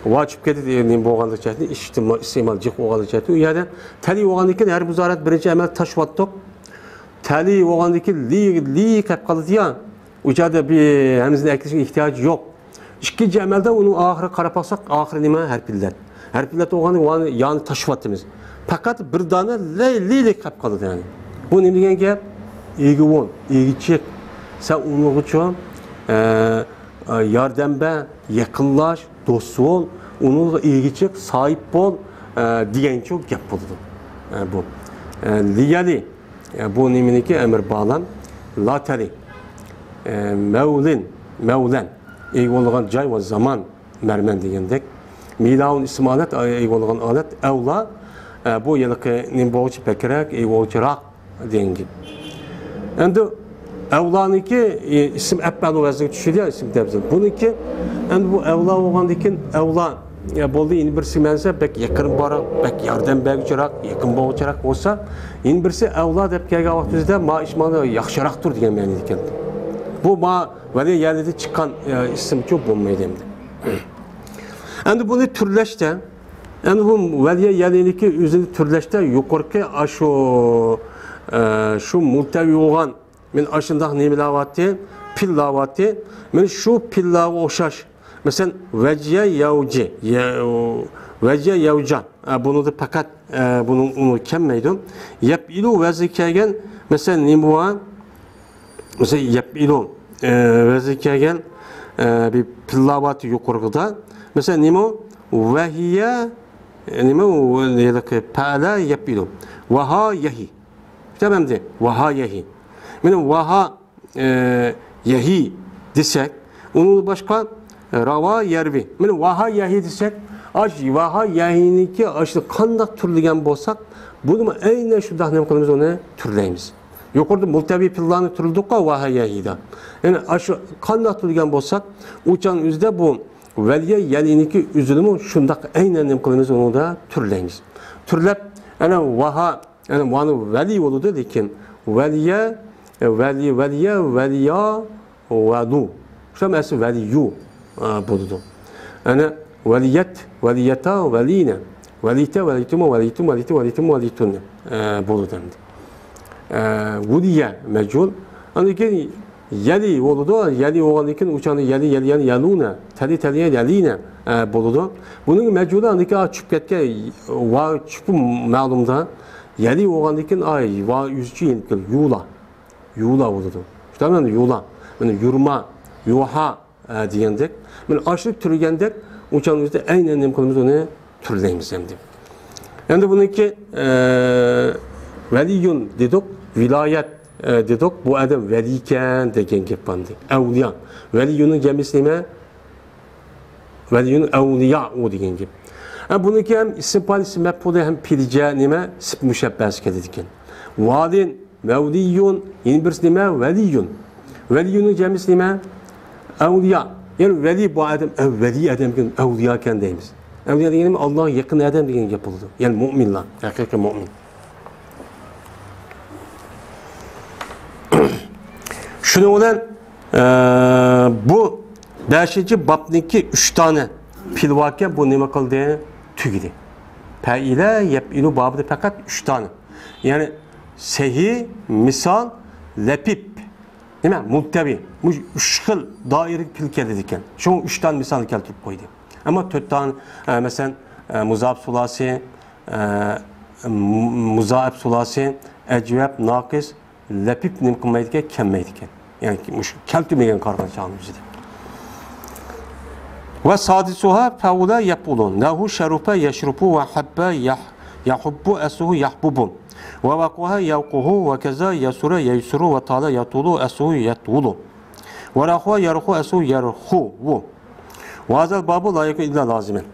ۋاجىپ كەتتى، نېمە بولغانلىقى جەھەتتىن، ئىستېمال، ئىستېمال جىق بولغانلىقى جەھەتتىن، ئۇ يەردە تەلى بولغاندىن كېيىن ھەر مۇزارىئەت بىرىنچى ئەمەل تاشلىۋاتتۇق. تەلى بولغاندىن كېيىن لى، لى قېلىپ قالىدۇ يا. ئۇ جايدا بىر ھەمزىنى ئەكىرىشكە ئېھتىياجى يوق. ئىككىنچى ئەمەلدە ئۇنىڭ ئاخىرىغا قاراپ باقساق، ئاخىرى نېمە؟ ھەرپ ئىللەت. ھەرپ ئىللەت بولغاندا ۋانى، يانى تاشلىۋاتىمىز. پەقەت بىر دانە لەي، لىلىك قېلىپ قالىدۇ، يەنى. بۇ نېمە دېگەن گەپ؟ ئىگە بول، ئىگە چىق. سەن ئۇنىڭغىچۇ، ئە، ئە، ياردەم بەر، يېقىنلاش، دوست بول، ئۇنىڭغا ئىگە چىق، ساھىب بول، ئە، دېگەنچۇ گەپ بولىدۇ. ئە، بۇ، ئە، لىيەلى، ئە، بۇ نېمىنىكى ئەمىر باغلام؟ لاتەلى، ئە، مەۋلىن، مەۋلەن، ئىگە بولغان جاي ۋە زامان، مەرمەن دېگەندەك. مىلاۋۇن ئىسىم ھالەت، ئىگە بولغان ھالەت، ئەۋلا، ئە، بۇ ھېلىقى نېمە بولغۇچە بەكرەك، ئىگە بولغۇچىراق، دېگەن گەپ. ئەمدى ئەۋلانىڭكى، ئى، ئىسىم ئەپئەلۇ ۋەزنىگە چۈشىدۇ يا، ئىسىم تەبزىل. بۇنىڭكى، ئەمدى بۇ ئەۋلا بولغاندىن كېيىن ئەۋلا، يا، بولدى، يەنە بىرسى مەنسە بەك يېقىن بارا، بەك ياردەم بەرگۈچىراق، يېقىن بولغۇچىراق بولسا، يەنە بىرسى ئەۋلا دەپ كەلگەن ۋاقتىمىزدا ما ئىش مانا ياخشىراقتۇر دېگەن مەنىدىكەن. بۇ ما ۋەلى يەلىدىن چىققان، ئى، ئىسىمچۇ بولمايدۇ ئەمدى. ئەمدى بۇنى تۈرلەشتە، ئەمدى بۇ ۋەلىيە يەلىنىكى ئۆزىنى تۈرلەشتە يۇقىرىقى ئاشۇ، ئە، شۇ مۇلتەۋى بولغان، مەن ئاشۇنداق نېمىلەۋاتتى، پىللاۋاتتى. مەن شۇ پىللاغا ئوخشاش. مەسىلەن، ۋەجيە يەۋجى، يە-، ۋەجيە يەۋجان. ئە، بۇنىڭدا پەقەت، ئە، بۇنىڭ ئۇنى كەلمەيدۇ. يەپئىلۇ ۋەزنى كەلگەن، مەسىلەن، نېمە بار؟ مەسىلەن، يەپئىلۇ، ئە، ۋەزنى كەلگەن، ئە، بىر پىللاۋاتى يۇقىرىقىدا. مەسىلەن، نېمە؟ ۋەھىيە، نېمە؟ ۋە-، ھېلىقى پەئەلە يەپئىلۇ. ۋەھا يەھى. كۈتەمەمدى. ۋەھا يەھى. مانا ۋەھا، ئە، يەھى دېسەك، ئۇنىڭدىن باشقا، ئە، راۋا يەرۋى. مانا ۋەھا يەھى دېسەك، ئاش، ۋەھا يەھىنىڭكى ئاشۇ قانداق تۈرلىگەن بولساق، بۇنىمۇ ئەينەن شۇنداق نېمە قىلىمىز، ئۇنى تۈرلەيمىز. يۇقىرىدا مۇلتەۋى پىللانى تۈرلىدۇققۇ، ۋەھا يەھىدا. يەنى ئاشۇ قانداق تۈرلىگەن بولساق، ئۇچان ئۆزىدە بۇ ۋەلىيە يەلىنىكى ئۆزىنىمۇ شۇنداق ئەينەن نېمە قىلىمىز، ئۇنىڭدا تۈرلەيمىز. تۈرلەپ، ئەنە ۋەھا، يەنى ۋانى ۋەلى بولىدۇ، لېكىن ۋەلىيە، ۋەلى، ۋەلىيە، ۋەلىيا، ۋەلۇ. شۇ ھەممىسى ۋەلىيۇ، ئە، بولىدۇ. يەنى ۋەلىيەت، ۋەلىيەتا، ۋەلىينە. ۋەلىيتە، ۋەلىيتۇمۇ، ۋەلىيتۇم، ۋەلىيتۇم، ۋەلىيتۇم، ۋەلىيتۇننە، ئە، بولىدۇ ئەمدى. ئە، ۋۇلىيە مەجھۇل. ئاندىن كېيىن يەلى بولىدۇ. يەلى بولغاندىن كېيىن ئۇچاندا يەلى، يەلىيەن، يەلۇنە. تەلى، تەلىيە، يەلىينە، ئە، بولىدۇ. بۇنىڭ مەجھۇلى ئاندىن كېيىن چۈشۈپ كەتكەن ۋا چۈشۈپ مەلۇمدا. يەلى بولغاندىن كېيىن، ئاي، ۋا يۈزچە يېنىپ كېلىدۇ. يۇلا. يۇلا بولىدۇ. شۇنداق يۇلا. مانا يۇرما، يۇھا، ئە، دېگەندەك. مانا ئاشۇ تۈرگەندەك، ئۇچان ئۆزىدە ئەينەن نېمە قىلىمىز، ئۇنى تۈرلەيمىز ئەمدى. ئەمدى بۇنىڭكى، ئە، ۋەلىيۇن دېدۇق، ۋىلايەت، ئە، دېدۇق، بۇ ئادەم ۋەلىيكەن دېگەن گەپ ئەمدى. ئەۋلىيا. ۋەلىيۇننىڭ جەمئىسى نېمە؟ ۋەلىيۇن ئەۋلىيائۇ دېگەن گەپ. ئە، بۇنىڭكى ھەم ئىسىم پائىل، ئىسىم مەپئۇلى، ھەم پېئلى جە نېمە؟ سىپ مۇشەببەسى كېلىدىكەن. ۋالىن، مەۋلىيۇن، يەنە بىرسى نېمە؟ ۋەلىيۇن. ۋەلىيۇننىڭ جەمئىسى نېمە؟ ئەۋلىيا. يەنى ۋەلىي بۇ ئادەم، ئەۋ-، ۋەلىي ئادەمكەن، ئەۋلىياكەن دەيمىز. ئەۋلىيا دېگىنى ئاللاغا يېقىن ئادەم دېگەن گەپ بولىدۇ. يەنى مۇئمىنلار، ھەقىقىي مۇئمىن. شۇنىڭ بىلەن، ئە، بۇ بەشىنچى بابنىڭكى ئۈچ دانە پېئلى باركەن، بۇ نېمە قىلدى؟ تۈگىدى. پەئىلە، يەپئىلۇ بابىدا پەقەت ئۈچ دانە. يەنى سەھى، مىسال، لەپىپ. نېمە؟ مۇلتەۋى. مۇشۇ ئۈچ خىل دائىرىگە پېئىل كېلىدىكەن. شۇڭا ئۈچ دانە مىسالنى كەلتۈرۈپ قويدى. ئەمما تۆت دانە، ئە، مەسىلەن، ئە، مۇزاپ سۇلاسى، ئە، مۇ-، مۇزائىپ سۇلاسى، ئەجۋەپ، ناقىس، لەپىپ نېمە قىلمايدىكەن، كەلمەيدىكەن. يەنى مۇشۇ كەلتۈرمىگەن قارىغان چاغنىڭ ئۆزىدە. ۋە سادىسۇھا پەئۇلە يەپئۇلۇ. نەھۇ شەرۇپە يەشرۇپۇ ۋە ھەببە يەھ-، يەھۇببۇ ئەسلۇھۇ يەھبۇبۇ. ۋە ۋەقۇھە يەۋقۇھۇ ۋە كەزا يەسۇرە يەيسۇرۇ ۋە تالە يەتۇلۇ ئەسلۇھۇ يەتۇلۇ. ۋە رەخۇە يەرخۇ ئەسلۇھۇ يەرخۇۋۇ. ۋە ھازەل بابۇ لا يەكۇن ئىللا لازىمەن.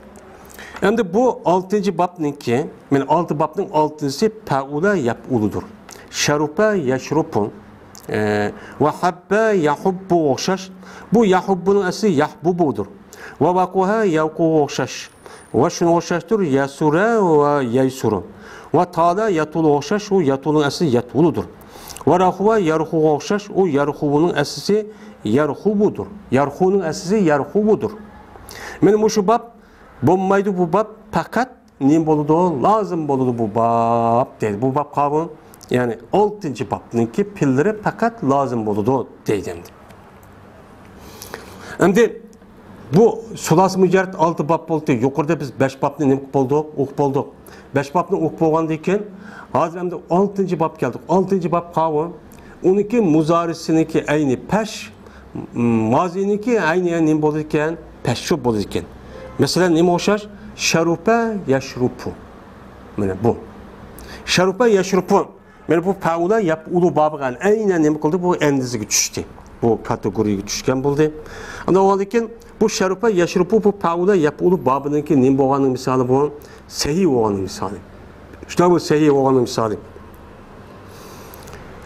ئەمدى بۇ ئالتىنچى بابنىڭكى، مانا ئالتە بابنىڭ ئالتىنچىسى پەئۇلە يەپئۇلۇدۇر. شەرۇپە يەشرۇپۇ، ئە، ۋە ھەببە يەھۇببۇغا ئوخشاش. بۇ يەھۇببۇنىڭ ئەسلى يەھبۇبۇدۇر. ۋە ۋەقۇھە يەۋقۇغا ئوخشاش. ۋە شۇنىڭغا ئوخشاشتۇر، يەسۇرە ۋە يەيسۇرۇ. ۋە تالە يەتۇلۇغا ئوخشاش، ئۇ يەتۇلۇنىڭ ئەسلى يەتۇلۇدۇر. ۋە رەخۇۋە يەرخۇغا ئوخشاش، ئۇ يەرخۇۋۇنىڭ ئەسلىسى يەرخۇۋۇدۇر. يەرخۇنىڭ ئەسلىسى يەرخۇۋۇدۇر. مانا مۇشۇ باب بولمايدۇ، بۇ باب پەقەت نېمە بولىدۇ؟ لازىم بولىدۇ بۇ باب دەيدۇ. بۇ باب قاۋۇ، يەنى ئالتىنچى بابنىڭكى پېئىللىرى پەقەت لازىم بولىدۇ دەيدۇ ئەمدى. ئەمدى بۇ سۇلاسى مۇجەررەت ئالتە باب بولدى. يۇقىرىدا بىز بەش بابنى نېمە قىلىپ بولدۇق؟ ئوقۇپ بولدۇق. بەش بابنى ئوقۇپ بولغاندىن كېيىن، ھازىر ئەمدى ئالتىنچى باب كەلدۇق. ئالتىنچى باب قاۋۇ، ئۇنىڭكى مۇزارىسىنىڭكى ئەينى پەش، مازىنىڭكى ئەينى نېمە بولىدىكەن؟ پەششۇ بولىدىكەن. مەسىلەن، نېمە ئوخشاش؟ شەرۇپە يەشرۇپۇ. مانا بۇ. شەرۇپە يەشرۇپۇ. مانا بۇ پەئۇلە يەپئۇلۇ بابىغا ئەينەن نېمە قىلدى؟ بۇ ئەندىزىگە چۈشتى. بۇ كاتېگورىيەگە چۈشكەن بولدى. ئاندىن ئاندىن كېيىن بۇ شەرۇپە يەشرۇپۇ، بۇ پەئۇلە يەپئۇلۇ بابىنىڭكى نېمە بولغاننىڭ مىسالى بۇ؟ سەھىھ بولغاننىڭ مىسالى. شۇنداق بۇ سەھىھ بولغاننىڭ مىسالى.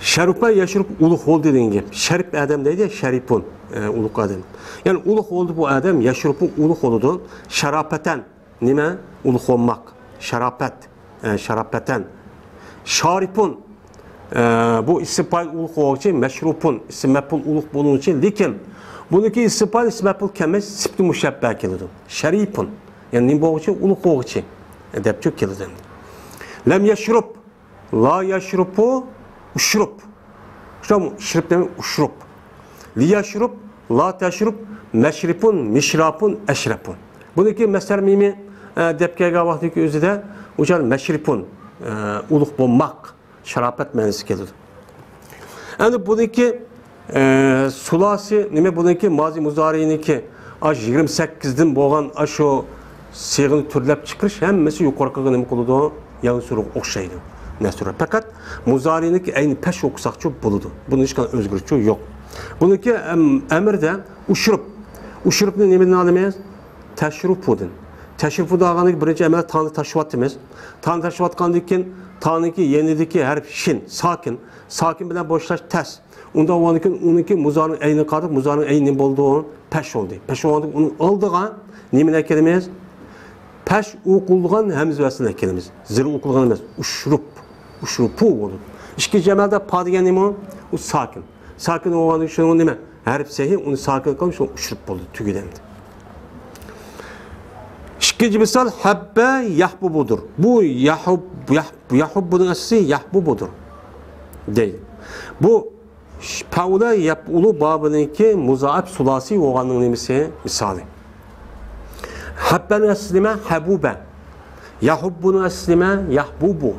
شەرۇپە يەشرۇپ ئۇلۇغ بولدى دېگەن گەپ. شەرىپ ئادەم دەيدۇ، شەرىپۇن، ئە، ئۇلۇغ ئادەم. يەنى ئۇلۇغ بولدى بۇ ئادەم، يەشرۇپۇ ئۇلۇغ بولىدۇ. شاراپەتەن، نېمە؟ ئۇلۇغ بولماق. شاراپەت، ئە، شاراپەتەن. شارىپۇن، ئە، بۇ ئىسىم پائىل ئۇلۇغ بولغۇچى، مەشرۇپۇن، ئىسىم مەپئۇل ئۇلۇغ بولغۇچى، لېكىن بۇنىڭكى ئىسىم پائىل، ئىسىم مەپئۇل كەلمەي، سىپىتى مۇشەببە كېلىدۇ. شەرىپۇن، يەنى نېمە بولغۇچى؟ ئۇلۇغ بولغۇچى، ئە، دەپچۇ كېلىدۇ. لەم يەشرۇپ، لا يەشرۇپۇ، ئۇشرۇپ. شۇنداقمۇ؟ ئىشرىپ دېمەي، ئۇشرۇپ. لى يەشرۇپ، لا تەشرۇپ، مەشرىپۇن، مىشراپۇن، ئەشرەپۇن. بۇنىڭكى مەسدەر مىمى، ئە، دەپ كەلگەن ۋاقتىدىكى ئۆزىدە ئۇچان مەشرىپۇن، ئە، ئۇلۇغ بولماق، شاراپەت مەنىسى كېلىدۇ. ئەمدى بۇنىڭكى، ئە، سۇلاسى نېمە؟ بۇنىڭكى مازى مۇزارىنىڭكى ئاشۇ يىگىرمە سەككىزدىن بولغان ئاشۇ سىيغىنى تۈرلەپ چىقىرىش ھەممىسى يۇقىرىقىغا نېمە قىلىدۇ؟ يەنسۇرغا ئوخشايدۇ. نەسۇرە. پەقەت مۇزارىنىڭكى ئەينى پەش ئوقۇساقچۇ بولىدۇ. بۇنىڭ ھېچقانداق ئۆزگىرىشى يوق. بۇنىڭكى ئەم-، ئەمىردە ئۇشرۇپ. ئۇشرۇپنى نېمىدىن ئالىمىز؟ تەشرۇپۇدىن. تەشرۇپۇدىن ئالغاندىن كېيىن بىرىنچى ئەمەلدە تانى تاشلىۋاتىمىز. تانى تاشلىۋاتقاندىن كېيىن تانىڭكى يېنىدىكى ھەرپ شىن، ساكىن. ساكىن بىلەن بوشاش تەس. ئۇنداق بولغاندىن كېيىن ئۇنىڭكى مۇزارىنىڭ ئەينىگە قارىدۇق، مۇزارىنىڭ ئەينى نېمە بولىدۇ؟ پەش بولدى. پەش بولغاندىن كېيىن ئۇنىڭ ئالدىغا نېمىنى ئەكېلىمىز؟ پەش ئوقۇلغان ھەمزە ۋەسلىنى ئەكېلىمىز. زىر ئوقۇلغان ئەمەس، ئۇشرۇپ. ئۇشرۇپۇ بولىدۇ. ئىككىنچى ئەمەلدە پا دېگەن نېمە ئۇ؟ ئۇ ساكىن. ساكىن بولغاندىن كېيىن شۇنىڭ نېمە؟ ھەرپ سەھىھ، ئۇنى ساكىن قىلىپ شۇ ئۇشرۇپ بولدى، تۈگىدى ئەمدى. ئىككىنچى مىسال ھەببە يەھبۇبۇدۇر. بۇ يەھۇب-، يەھ-، يەھۇببۇنىڭ ئەسلى يەھبۇبۇدۇر دەيدۇ. بۇ پەئۇلە يەپئۇلۇ بابىنىڭكى مۇزائىپ سۇلاسىي بولغاننىڭ نېمىسى؟ مىسالى. ھەببەنىڭ ئەسلى نېمە؟ ھەبۇبە. يەھۇببۇنىڭ ئەسلى نېمە؟ يەھبۇبۇ.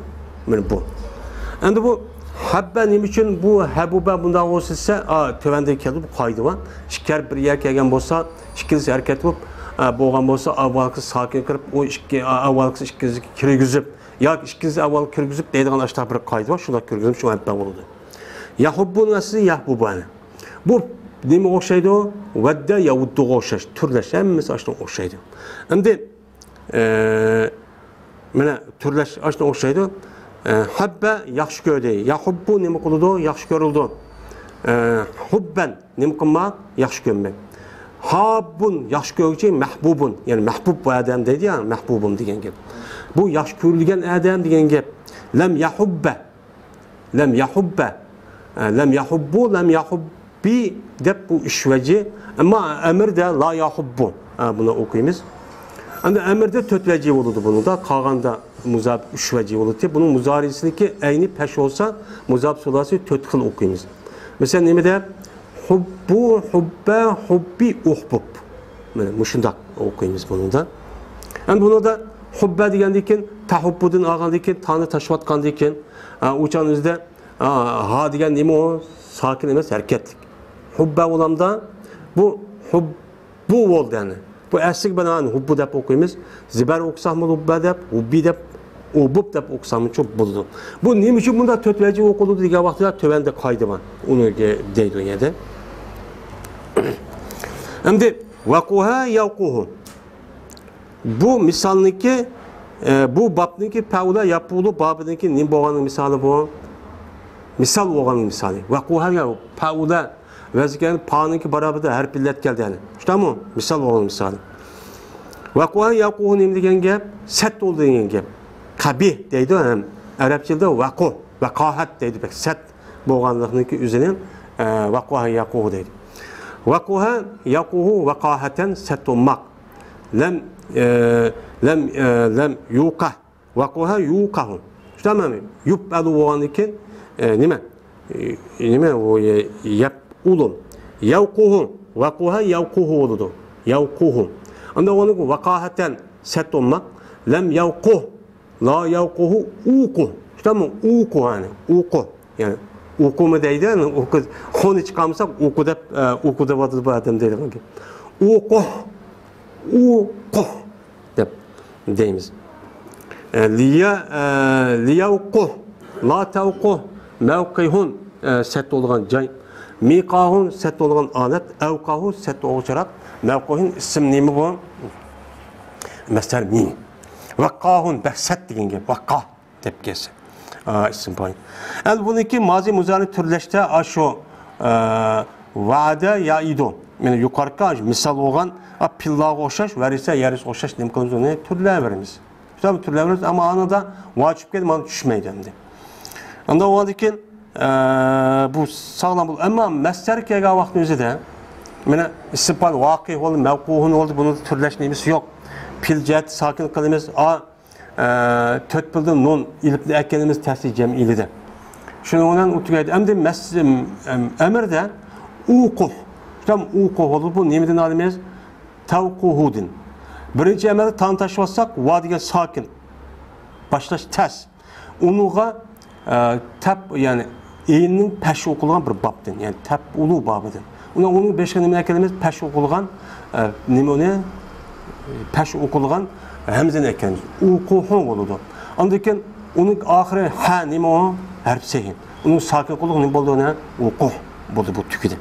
مانا بۇ. ئەمدى بۇ ھەببە نېمە ئۈچۈن بۇ ھەبۇبە بۇنداق بولسا دېسە، ئا، تۆۋەندە كەلدى، بۇ قائىدە بار. ئىككى ھەرپ بىر يەرگە كەلگەن بولسا، ئىككىلىسى ھەرىكەت بولۇپ، ئا، بولغان بولسا، ئاۋۋالقىسى ساكىن قىلىپ، ئۇ ئىككى، ئا، ئاۋۋالقىسى ئىككىلىسىگە كىرگۈزۈپ، ياكى ئىككىلىسى ئاۋۋال كىرگۈزۈپ دەيدىغان ئاشۇنداق بىر قائىدە بار، شۇنداق كىرگۈزۈپ، شۇ ھەببە بولىدۇ. يەھۇببۇنىڭ ئەسلى يەھبۇبۇ. بۇ نېمىگە ئوخشايدۇ؟ ۋەددە يەۋۇددۇغا ئوخشاش. تۈرلەش، ھەممىسى ئاشۇنىڭغا ئوخشايدۇ. ئەمدى، ئە، مانا تۈرلەش ئاشۇنىڭغا ئوخشايدۇ. ئە، ھەببە ياخشى كۆردى. يەھۇببۇ نېمە قىلىدۇ؟ ياخشى كۆرۈلىدۇ. ئە، ھۇببەن نېمە قىلماق؟ ياخشى كۆرمەك. ھاببۇن ياخشى كۆرگۈچى، مەھبۇبۇن. يەنى مەھبۇب بۇ ئادەم دەيدۇ يا، مەھبۇبۇم دېگەن گەپ. بۇ ياخشى كۆرۈلگەن ئادەم دېگەن گەپ. لەم يەھۇببە. لەم يەھۇببە. ئە، لەم يەھۇببۇ، لەم يەھۇببى دەپ بۇ ئۈچ ۋەجى. ئەمما ئەمىردە لا يەھۇببۇ. ئە، بۇنى ئوقۇيمىز. ئەمدى ئەمىردە تۆت ۋەجى بولىدۇ بۇنىڭدا. قالغاندا مۇزارىپ ئۈچ ۋەجى بولىدۇ. بۇنىڭ مۇزارىسىنىڭكى ئەينى پەش بولسا، مۇزارىپ سۇلاسى تۆت خىل ئوقۇيمىز. مەسىلەن، نېمىدە؟ ھۇببۇ، ھۇببە، ھۇببى، ئۇھبۇب. مانا مۇشۇنداق ئوقۇيمىز بۇنىڭدا. ئەمدى بۇنىڭدا ھۇببە دېگەندىن كېيىن، تەھۇببۇدىن ئالغاندىن كېيىن، تانى تاشلىۋاتقاندىن كېيىن، ئا، ئۇچان ئۆزىدە، ئا، ھا دېگەن نېمە ئۇ؟ ساكىن ئەمەس، ھەرىكەتلىك. ھۇببە بولامدا، بۇ ھۇببۇ بولدى يەنى. بۇ ئەسلىگە بىنائەن ھۇببۇ دەپ ئوقۇيمىز. زىبەر ئوقۇساقمۇ ھۇببە دەپ، ھۇببى دەپ، ئۇبۇب دەپ ئوقۇساقمۇ شۇ بولىدۇ. بۇ نېمە ئۈچۈن بۇنداق تۆت ۋەجە ئوقۇلىدۇ دېگەن ۋاقتىدا تۆۋەندە قائىدە بار. ئۇنى دەيدۇ يەنە. ئەمدى ۋەقۇھە يەۋقۇھۇ. بۇ مىسالنىڭكى، ئە، بۇ بابنىڭكى پەئۇلە يەپئۇلۇ بابىنىڭكى نېمە بولغاننىڭ مىسالى بۇ؟ مىسال بولغاننىڭ مىسالى. ۋەقۇھە يا پەئۇلە ۋەزىكەن پانىڭكى باراۋىرىدە ھەرپ ئىللەت كەلدى يەنى. شۇنداقمۇ؟ مىسال بولغان مىسالى. ۋەقۇھە يەقۇھۇ نېمە دېگەن گەپ؟ سەت بولدى دېگەن گەپ. قەبىھ دەيدۇ ھەم. ئەرەبچىلىكتە ۋەقۇھ، ۋەقاھەت دەيدۇ بەك. سەت بولغانلىقنىڭكى ئۆزىنى، ئە، ۋەقۇھە يەقۇھۇ دەيدۇ. ۋەقۇھە يەقۇھۇ ۋەقاھەتەن سەت بولماق. لەم، ئە، لەم، ئە، لەم يۇقەھ. ۋەقۇھە يۇقەھۇ. شۇنداقمۇ؟ يۇپئەلۇ بولغاندىن كېيىن، ئە، نېمە؟ ئە، نېمە ئۇ، ئە، يەپئۇلۇ. يەۋقۇھۇ. ۋەقۇھە يەۋقۇھۇ بولىدۇ. يەۋقۇھۇ. ئەمدى ئۇنىڭ ۋەقاھەتەن سەت بولماق. لەم يەۋقۇھ. لا يەۋقۇھۇ ئۇقۇھ. شۇنداقمۇ؟ ئۇقۇھ، يەنى ئۇقۇھ. يەنى ئۇقۇمۇ دەيدۇ، ئۇقۇ، خونى چىقارمىساق، ئۇقۇ دەپ، ئە، ئۇقۇ دەۋاتىدۇ بۇ ئادەم دەيدىغان گەپ. ئۇقۇھ، ئۇقۇھ دەپ دەيمىز. ئە، لىيە، ئە، لىيەۋقۇھ، لا تەۋقۇھ، مەۋقىھۇن، ئە، سەت بولىدىغان جاي. مىقاھۇن، سەت بولىدىغان ئالەت. ئەۋقاھۇ، سەت ئوغچىراق. مەۋقىھۇن، ئىسىم نېمە بۇ؟ مەسدەر مىم. ۋەققاھۇن، بەك سەت دېگەن گەپ. ۋەققاھ. دەپ كەلسە. ئا، ئىسىم پايىل. ئەمدى بۇنىڭكى مازى مۇزارىنى تۈرلەشتە ئاشۇ، ئا، ۋەئەدە يەئىدۇ. مانا يۇقىرىقى ئاشۇ مىسال بولغان، ئا، پىللاغا ئوخشاش، ۋەرىسە يەرىسىگە ئوخشاش نېمە قىلىمىز، ئۇنى تۈرلەۋېرىمىز. شۇنداق تۈرلەۋېرىمىز، ئەمما ئانىدا ۋاجىپ كەلدى، مانا چۈشمەيدۇ ئەمدى. ئاندا ئۇنىڭدىن كېيىن، ئا، بۇ ساغلام بولىدۇ. ئەمما مەسدەر كەلگەن ۋاقىتنىڭ ئۆزىدە، مانا ئىسىم پايىل ۋاقىھ بولدى، مەۋقۇھۇن بولدى، بۇنى تۈرلەش نېمىسى يوق. پېئىل جەھەتتە ساكىن قىلىمىز. ئا، ئە، تۆت پېئىلدىن نۇن ئېلىپنى ئەكەلىمىز تەسلىي جەمئىيلىدە. شۇنىڭ بىلەن ئۇ تۈگەيدۇ. ئەمدى مەس-، ئەم-، ئەم-، ئەمىردە ئۇقۇھ. شۇنداق ئۇقۇھ بولىدۇ. بۇ نېمىدىن ئالىمىز؟ تەۋقۇھۇدىن. بىرىنچى ئەمەلدە تانى تاشلىۋاتساق، ۋا دېگەن ساكىن. باشلاش تەس. ئۇنىڭغا، ئە، تەپ، يەنى ئېيننىڭ پەش ئوقۇلغان بىر بابتىن، يەنى تەپ ئۇلۇ بابىدىن. ئۇنىڭ، ئۇنىڭ بېشىغا نېمىنى ئەكەلىمىز؟ پەش ئوقۇلغان، ئە، نېمە ئۇنى؟ پەش ئوقۇلغان ھەمزىنى ئەكەلىمىز. ئۇقۇھۇ بولىدۇ. ئاندىن كېيىن ئۇنىڭ ئاخىرى ھە، نېمە ئۇ؟ ھەرپ سېھىن. ئۇنى ساكىن قىلدۇق، نېمە بولدى ئۇنى؟ ئۇقۇھ بولدى بۇ تۈگىدى.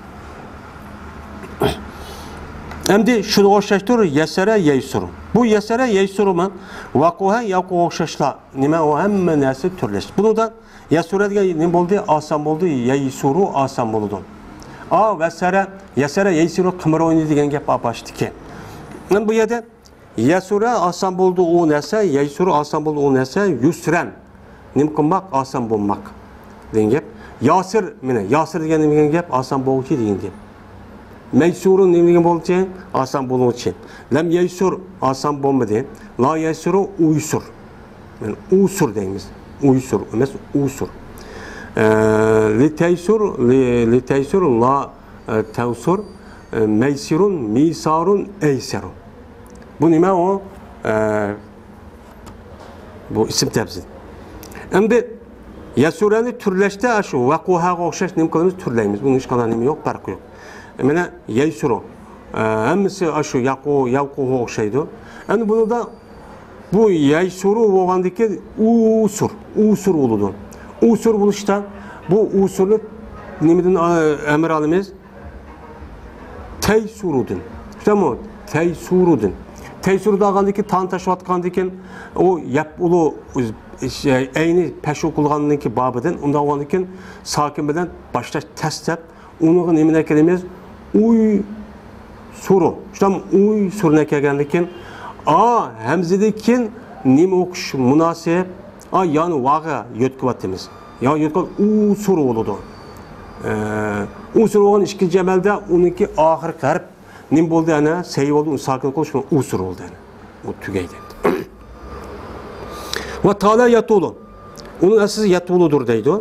ئەمدى شۇنىڭغا ئوخشاشتۇر، يەسەرە يەيسۇر. بۇ يەسەرە يەيسۇرمۇ؟ ۋەقۇھە يەقۇغا ئوخشاشلا. نېمە ئۇ؟ ھەممە نەرسە تۈرلەش. بۇنىڭدا يەسۇرە دېگەن نېمە بولدى؟ ئاسان بولدى. يەيسۇرۇ ئاسان بولىدۇ. ئا، ۋەسەرە، يەسەرە يەيسۇرۇ قىمار ئوينىدى دېگەن گەپ باشتىكى. مانا بۇ يەردە يەسۇرە ئاسان بولدى ئۇ نەرسە، يەيسۇرۇ ئاسان بولدى ئۇ نەرسە، يۇسرەن. نېمە قىلماق؟ ئاسان بولماق دېگەن گەپ. ياسىر، مانا، ياسىر دېگەن نېمە دېگەن گەپ؟ ئاسان بولغۇچى دېگەن گەپ. مەيسۇرۇن نېمە دېگەن بولغۇچى؟ ئاسان بولغۇچى. لەم يەيسۇر ئاسان بولمىدى. لا يەيسۇرۇ ئۇيسۇر. مانا ئۇسۇر دەيمىز. ئۇيسۇر ئەمەس، ئۇسۇر. ئە، لىتەيسۇر، لى-، لىتەيسۇر، لا، ئە، تەۋسۇر، ئە، مەيسىرۇن، مىسارۇن، ئەيسەرۇن. بۇ نېمە ئۇ؟ ئە، بۇ ئىسىم تەبزىل. ئەمدى يەسۇرەنى تۈرلەشتە شۇ ۋەقۇھەگە ئوخشاش نېمە قىلىمىز؟ تۈرلەيمىز. بۇنىڭ ھېچقانداق نېمە يوق، پەرقى يوق. مانا يەيسۇرۇ. ئە، ھەممىسى شۇ يەقۇ-، يەۋقۇغا ئوخشايدۇ. ئەمدى بۇنىڭدا بۇ يەيسۇرۇ بولغاندىكىن ئۇسۇر، ئۇسۇر بولىدۇ. ئۇسۇر بولۇشتا بۇ ئۇسۇرنى نېمىدىن، ئە، ئەمىر ئالىمىز؟ تەيسۇرۇدىن. شۇنداقمۇ؟ تەيسۇرۇدىن. تەيسۇرۇدا ئالغاندىكىن، تان تاشلىۋاتقاندىكىن، ئۇ يەپ ئۇلۇ، ئەينى پەش ئوقۇلغاندىكى بابىدىن، ئۇنداق بولغاندىكىن ساكىن بىلەن باشلاش تەس دەپ، ئۇنىڭغا نېمىنى ئەكەلىمىز؟ ئۇي سۇرۇ. شۇنداقمۇ؟ ئۇي سۇرۇنى ئەكەلگەندىكىن، ئا ھەمزىدىن كېيىن نېمە ئوقۇش مۇناسىپ؟ ئا يانى ۋاغا يۆتكىۋاتىمىز. يا يۆتكەل ئۇسۇر بولىدۇ. ئە، ئۇسۇر بولغان ئىككىنچى ئەمەلدە ئۇنىڭكى ئاخىرقى ھەرپ نېمە بولدى ئەنە؟ سەي بولدى، ئۇنى ساكىن قىلىش بىلەن ئۇسۇر بولدى ئەنە. ئۇ تۈگەيدى. ۋە تالە يەتۇلۇ. ئۇنىڭ ئەسلى يەتۇلۇدۇر دەيدۇ.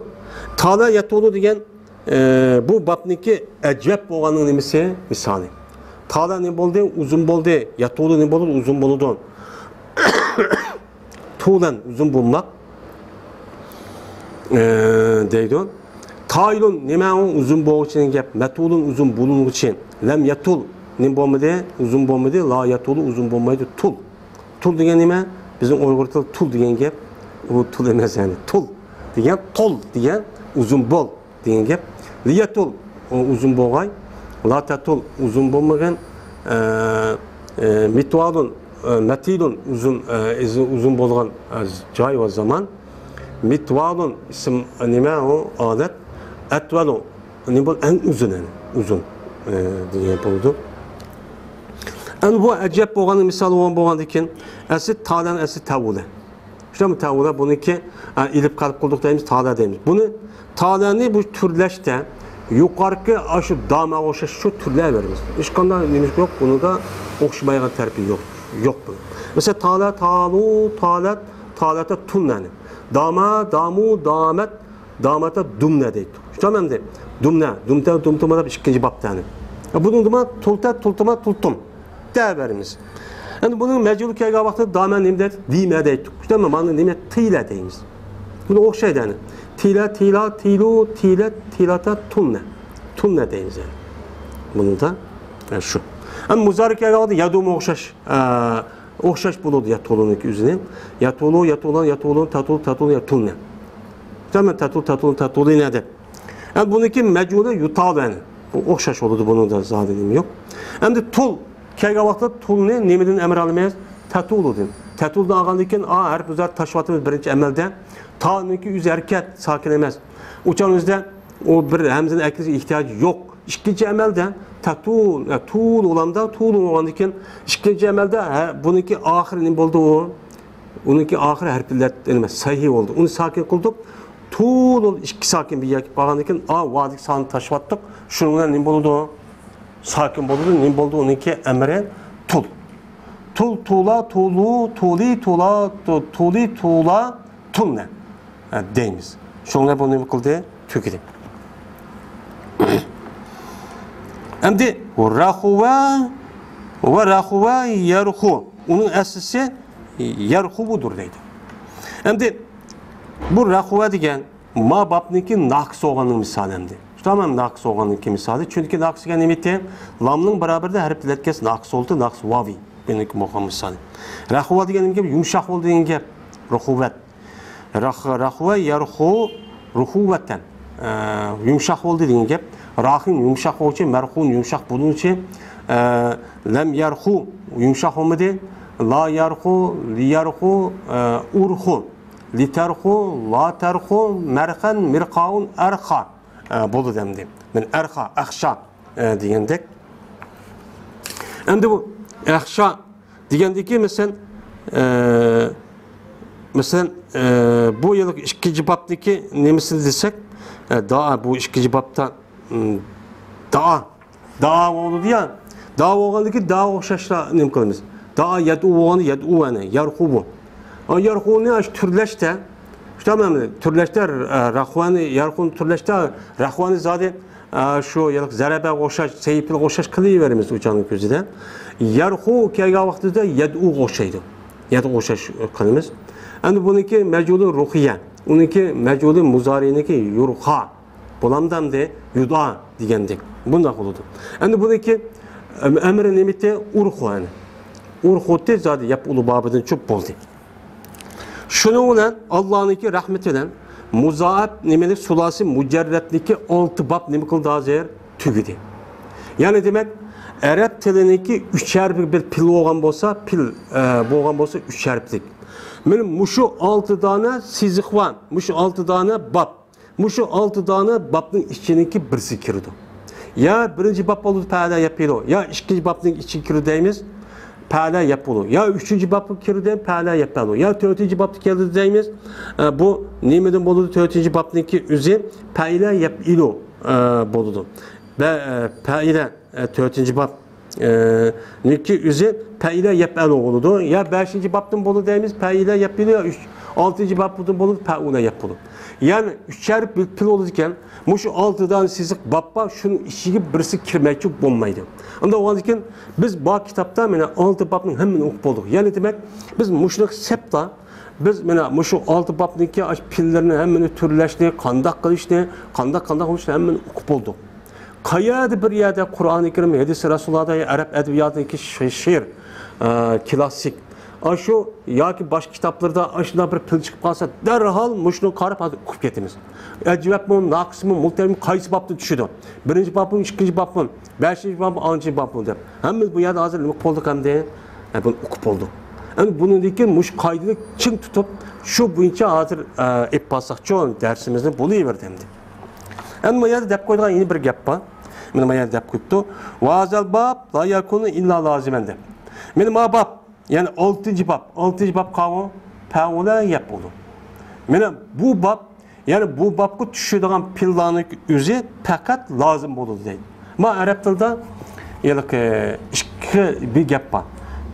تالە يەتۇلۇ دېگەن، ئە، بۇ بابنىڭكى ئەجەب بولغاننىڭ نېمىسى؟ مىسالى. تالە نېمە بولدى؟ ئۇزۇن بولدى. يەتۇلۇ نېمە بولىدۇ؟ ئۇزۇن بولىدۇ. تۇلەن ئۇزۇن بولماق، ئە، دەيدۇ. تايلۇن نېمە ئۇ؟ ئۇزۇن بولغۇچى دېگەن گەپ. مەتۇلۇن ئۇزۇن بولۇنغۇچى. لەم يەتۇل نېمە بولمىدى؟ ئۇزۇن بولمىدى. لا يەتۇلۇ ئۇزۇن بولمايدۇ. تۇل. تۇل دېگەن نېمە؟ بىزنىڭ ئۇيغۇر تىلى تۇل دېگەن گەپ. ئۇ تۇل ئەمەس يەنى. تۇل دېگەن، تول دېگەن ئۇزۇن بول دېگەن گەپ. لىيەتۇل، ئۇ ئۇزۇن بولغاي. لاتەتۇل، ئۇزۇن بولمىغىن. ئە، ئە، مىتۋالۇن، ئە، مەتىلۇن، ئۇزۇن، ئە، ئىزى ئۇزۇن بولغان، ئە، جاي ۋە زامان. مىتۋالۇن، ئىسىم، نېمە ئۇ؟ ئادەت. ئەتۋەلۇ، نېمە بول-، ئەڭ ئۇزۇن، يەنى، ئۇزۇن، ئە، دېگەن بولىدۇ. ئەنە بۇ ئەجەب بولغان مىسال بولغان، بولغاندىكىن، ئەسلى تالەن، ئەسلى تەۋۇلە. شۇنداقمۇ؟ تەۋۇلە بۇنىڭكى، ئە، ئېلىپ قەلب قىلدۇق دەيمىز، تالە دەيمىز. بۇنى، تالەنى بۇ تۈرلەشتە يۇقارقى ئاشۇ داماغا ئوخشاش شۇ تۈرلەۋېرىمىز. ھېچقانداق نېمە يوق، بۇنىڭدا ئوخشىمايدىغان تەرىپى يوق، يوق بۇنىڭ. مەسىلەن، تالە، تالۇ، تالەت، تالەتە، تۇلنەنى. داما، دامۇ، دامەت، دامەتە، دۇمنە دەيدۇ. شۇنداقمۇ ئەمدى؟ دۇمنە، دۇمتە، دۇمتۇما دەپ ئىككىنچى بابتا يەنى. بۇنىڭدىمۇ تۇلتە، تۇلتۇما، تۇلتۇم دەۋېرىمىز. ئەمدى بۇنىڭ مەجھۇلى كەلگەن ۋاقتىدا دامە نېمە دەيدۇ؟ دىمە دەيدۇ. شۇنداقمۇ؟ مانا نېمە؟ تىلە دەيمىز. بۇنى ئوخشايدۇ يەنى. تىلە، تىلا، تىلۇ، تىلە، تىلاتا، تۇلنە. تۇلنە دەيمىز يەنى. بۇندا، ئە، شۇ. ئەمما مۇزارىگە كەلگەن ۋاقىتتا يەدۇمۇ ئوخشاش، ئە، ئوخشاش بولىدۇ يەتۇلۇنىڭكى ئۆزىنى. يەتۇلۇ، يەتۇلان، يەتۇلۇن، تەتۇل، تەتۇلۇن، يەتۇلنە. تەمەن تەتۇل، تەتۇلۇن، تەتۇلىنە دەپ. ئەمما بۇنىڭكى مەجھۇلى يۇتالۇ يەنى. بۇ ئوخشاش بولىدۇ، بۇنىڭدا زادى نېمە يوق. ئەمدى تۇل كەلگەن ۋاقىتتا تۇلنى نېمىدىن ئەمر ئالىمىز؟ تەتۇلۇدىن. تەتۇلدىن ئالغاندىن كېيىن ئا ھەرپى زەر تاشلاۋاتىمىز بىرىنچى ئەمەلدە. تانىڭكى ئۆزى ھەرىكەت، ساكىن ئەمەس. ئۇچان ئۆزىدە ئۇ بىر ھەمزىنى ئەكىرىش ئېھتىياجى يوق. ئىككىنچى ئەمەلدە تەتۇل، ئە، تۇل بولامدا، تۇل بولغاندىن كېيىن ئىككىنچى ئەمەلدە، ھە، بۇنىڭكى ئاخىرى نېمە بولدى ئۇ؟ ئۇنىڭكى ئاخىرى ھەرپى ئىللەت، نېمە، سەھىي بولدى. ئۇنى ساكىن قىلدۇق. تۇل، ئىككى ساكىن بىر يەرگە كېلىپ قالغاندىن كېيىن ئا ۋادىكى سانى تاشلاۋاتتۇق. شۇنىڭ بىلەن نېمە بولىدۇ؟ ساكىن بولىدۇ. نېمە بولدى ئۇنىڭكى ئەمرى؟ تۇل. تۇل، تۇلا، تۇلۇ، تۇلى، تۇلا، تۇ-، تۇلى، تۇلا، تۇلنە، ئە، دەيمىز. شۇڭا بۇ نېمە قىلدى؟ تۈگىدى. ئەمدى راخۇۋە ۋە راخۇۋە يەرخۇ. ئۇنىڭ ئەسلىسى يەرخۇۋۇدۇر دەيدۇ. ئەمدى بۇ راخۇۋە دېگەن ما بابنىڭكى ناقىس بولغاننىڭ مىسالى ئەمدى. شۇ تامام ناقىس بولغاننىڭكى مىسالى. چۈنكى ناقىس دېگەن نېمە ئىدى؟ لامنىڭ بارابىرىدا ھەرپ ئىللەتكەس ناقىس بولدى، ناقىس ۋاۋى. بۇنىڭكى بولغان مىسالى. راخۇۋە دېگەن نېمە گەپ؟ يۇمشاق بولدى دېگەن گەپ. راخ-، راخۇۋە يەرخۇ رۇخۇۋەتەن. ئە، يۇمشاق بولدى دېگەن گەپ. راخىن يۇمشاق بولغۇچى، مەرخۇن يۇمشاق بولغۇچى، ئە، لەم يەرخۇ يۇمشاق بولمىدى. لا يەرخۇ، لى يەرخۇ، ئە، ئۇرخۇ، لى تەرخۇ، لا تەرخۇ، مەرخەن، مىرخاۋۇن، ئەرخا، ئە، بولدى دەمدى. مەن ئەرخا، ئەخشا، ئە، دېگەندەك. ئەمدى بۇ ئەخشا دېگەندىكى، مەسىلەن، ئە، مەسىلەن، ئە، بۇ يىل ئىككىنچى بابتىكى نېمىسىنى دېسەك، ئە، دائا، بۇ ئىككىنچى بابتا، ئىم، دائا، دائا بولدى يا، دائا بولغاندىكى دائا ئوخشاشلا نېمە قىلىمىز؟ دائا يەدئۇ بولغاندا يەدئۇ ئەنە، يەرخۇ بۇ. ئا، يەرخۇنى ئاشۇ تۈرلەشتە، شۇ تامام تۈرلەشتە، ئە، راخۇۋەنى، يەرخۇنى تۈرلەشتە، راخۇۋەنى زادى ئە، شۇ ياق زەرەبەگە ئوخشاش، سەيپىلگە ئوخشاش قىلىۋېرىمىز ئۇچاننىڭ كۆزىدە. يەرخۇ كەلگەن ۋاقتىدا يەدئۇغا ئوخشايدۇ. يەدئۇغا ئوخشاش قىلىمىز. ئەمدى بۇنىڭكى مەجھۇلى رۇخىيە، ئۇنىڭكى مەجھۇلى مۇزارىنىڭكى يۇرخا. بولامدامدى يۇدا دېگەندەك. بۇنداق بولىدۇ. ئەمدى بۇنىڭكى ئەم-، ئەمرى نېمىتى؟ ئۇرخۇ ئەنە. ئۇرخۇتى زادى يەپئۇلۇ بابىدىن چۈشۈپ بولدى. شۇنىڭ بىلەن ئاللانىڭكى رەھمىتى بىلەن مۇزائەپ نېمىلىك سۇلاسى مۇجەررەتنىكى ئالتە باب نېمە قىلدى ھازىر؟ تۈگىدى. يەنى دېمەك، ئەرەب تىلىنىڭكى ئۈچ ھەرپلىك بىر پىل بولغان بولسا، پىل، ئە، بولغان بولسا ئۈچ ھەرپلىك. مانا مۇشۇ ئالتە دانە سىزىق بار، مۇشۇ ئالتە دانە باب. مۇشۇ ئالتە دانە بابنىڭ ئىچىنىڭكى بىرسى كىرىدۇ. يا بىرىنچى باب بولىدۇ، پەئەلە يەپئىلۇ. يا ئىككىنچى بابنىڭ ئىچىگە كىرىدۇ دەيمىز، پەئەلە يەپئۇلۇ. يا ئۈچىنچى بابقا كىرىدۇ دەيمىز، پەئەلە يەپئەلۇ. يا تۆتىنچى بابتا كىرىدۇ دەيمىز. ئە، بۇ نېمىدىن بولىدۇ؟ تۆتىنچى بابنىڭكى ئۆزى پەئىلە يەپئىلۇ، ئە، بولىدۇ. ۋە، ئە، پەئىلە، ئە، تۆتىنچى باب. ئە، نىكى ئۆزى پەئىلە يەپئەلۇ بولىدۇ. يا بەشىنچى بابتىن بولىدۇ دەيمىز، پەئىلە يەپئىلۇ، يا ئۈچ، ئالتىنچى بابتىن بولىدۇ، پەئۇلە يەپئۇلۇ. يەنى ئۈچەر پىل بولىدىكەن، مۇشۇ ئالتە دانە سىزىق باب بار، شۇنىڭ ئىچىگە بىرسى كىرمەيچۇ بولمايدۇ. ئۇنداق بولغاندىكىن بىز بار كىتابتا مانا ئالتە بابنىڭ ھەممىنى ئوقۇپ بولدۇق. يەنى دېمەك، بىز مۇشۇنى سەپلا، بىز مانا مۇشۇ ئالتە بابنىڭكى ئاش پىللىرىنى ھەممىنى تۈرلەشنى، قانداق قىلىشنى، قانداق، قانداق قىلىشنى ھەممىنى ئوقۇپ بولدۇق. قەيەردە بىر يەردە قۇرئانى كەرىم، ھەدىسى رەسۇلۇللادا، ئەرەب ئەدەبىياتىدىكى شېئىر، ئە، كلاسسىك. ئاشۇ ياكى باشقا كىتابلاردا ئاشۇنداق بىر پىل چىقىپ قالسا، دەرھال مۇشۇنى قاراپ ھازىر ئوقۇپ كېتىمىز. ئەجۋەبمۇ، ناقىسمۇ، مۇلتەۋىمۇ، قايسى بابتىن چۈشىدۇ؟ بىرىنچى بابمۇ، ئىككىنچى بابمۇ، بەشىنچى بابمۇ، ئالتىنچى بابمۇ دەپ. ھەممىمىز بۇ يەردە ھازىر نېمە قىلدۇق ئەمدى؟ ئە، بۇنى ئوقۇپ بولدۇق. ئەمدى بۇنىڭدىن كېيىن مۇشۇ قائىدىنى چىڭ تۇتۇپ، شۇ بويىچە ھازىر، ئە، ئېلىپ بارساقچۇ دەرسىمىزنى بولۇۋېرىدۇ ئەمدى. ئەمدى ما يەردە دەپ قويىدىغان يەنە بىر گەپ بار. مانا ما يەردە دەپ قويۇپتۇ. ۋەھازەل باب لا يەكۇنۇ ئىللا لازىمەن دەپ. مانا ما باب، يەنى ئالتىنچى باب، ئالتىنچى باب قاۋۇ پەئۇلە يەپئۇلۇ. مانا بۇ باب، يەنى بۇ بابقا چۈشىدىغان پىللارنىڭ ئۆزى پەقەت لازىم بولىدۇ دەيدۇ. ما ئەرەب تىلىدا ھېلىقى ئىككى بىر گەپ بار.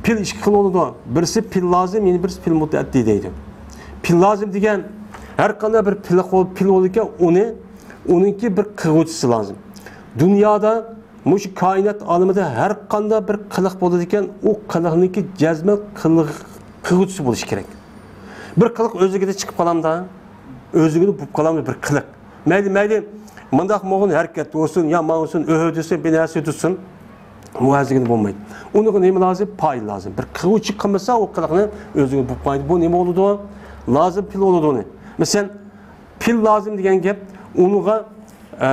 پىل ئىككى خىل بولىدۇ. بىرسى پىل لازىم، يەنە بىرسى پىل مۇتەئەددى دەيدۇ. پىل لازىم دېگەن ھەر قانداق بىر پىل، پىل بولىدىكەن، ئۇنى، ئۇنىڭكى بىر قىلغۇچىسى لازىم. دۇنيادا مۇشۇ كائىنات ئالىمىدە ھەر قانداق بىر قىلىق بولىدىكەن، ئۇ قىلىقنىڭكى جەزمەن قىلىق، قىلغۇچىسى بولۇشى كېرەك. بىر قىلىق ئۆزلۈكىدە چىقىپ قالامدا؟ ئۆزىگىلا بولۇپ قالامدۇ بىر قىلىق. مەيلى، مەيلى، مۇنداق ماڭغۇن ھەرىكەت بولسۇن، يا ماڭسۇن، ئۆھۆ دېسۇن، بىر نەرسە دېسۇن. ئۇ ھەزىگىنى بولمايدۇ. ئۇنىڭغا نېمە لازىم؟ پايىل لازىم. بىر قىلغۇچى قىلمىسا، ئۇ قىلىقنى ئۆزىگە بولۇپ قالمايدۇ. بۇ نېمە بولىدۇ؟ لازىم پېئىل بولىدۇ ئۇنى. مەسىلەن، پېئىل لازىم دېگەن گەپ، ئۇنىڭغا، ئە،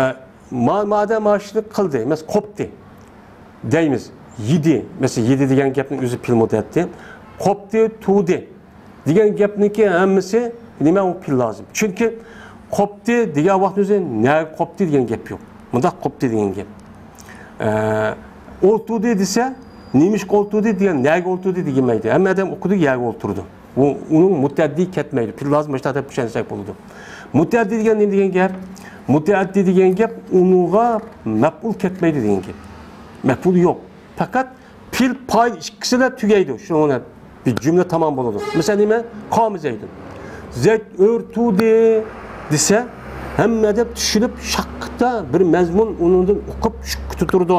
ما-، مادەم ماشىنىنى قىلدى، مەسىلەن، قوپتى دەيمىز. يېدى، مەسىلەن، يېدى دېگەن گەپنىڭ ئۆزى پېئىل مۇددەتتى. قوپتى، تۇردى دېگەن گەپنىڭكى ھەممىسى نېمە؟ ئۇ پېئىل لازىم. چۈنكى قوپتى دېگەن ۋاقىتنىڭ ئۆزى نەگە قوپتى دېگەن گەپ يوق. مۇنداق قوپتى دېگەن گەپ. ئە، ئولتۇردى دېسە، نېمىشقا ئولتۇردى دېگەن، نەگە ئولتۇردى دېگەنمەيدۇ. ھەممە ئادەم ئوقۇدى، يەرگە ئولتۇرىدۇ. ئۇ، ئۇنىڭ مۇتەئەددى كەتمەيدۇ. پېئىل لازىم مۇشۇنداق دەپ چۈشەنسەك بولىدۇ. مۇتەئەددى دېگەن نېمە دېگەن گەپ؟ مۇتەئەددى دېگەن گەپ ئۇنىڭغا مەپئۇل كەتمەيدۇ دېگەن گەپ. مەپئۇل يوق. پەقەت پېئىل، پائىل ئىككىسىلا تۈگەيدۇ. شۇنىڭ بىلەن بىر جۈملە تامام بولىدۇ. مەسىلەن، نېمە؟ قامە زەيدۇن. زەيد ئۆرتىدى دېسە، ھەممە ئادەم چۈشىنىپ، شاققىتا بىر مەزمۇن ئۇنىڭدىن ئوقۇپ، شۈككىتە تۇرىدۇ.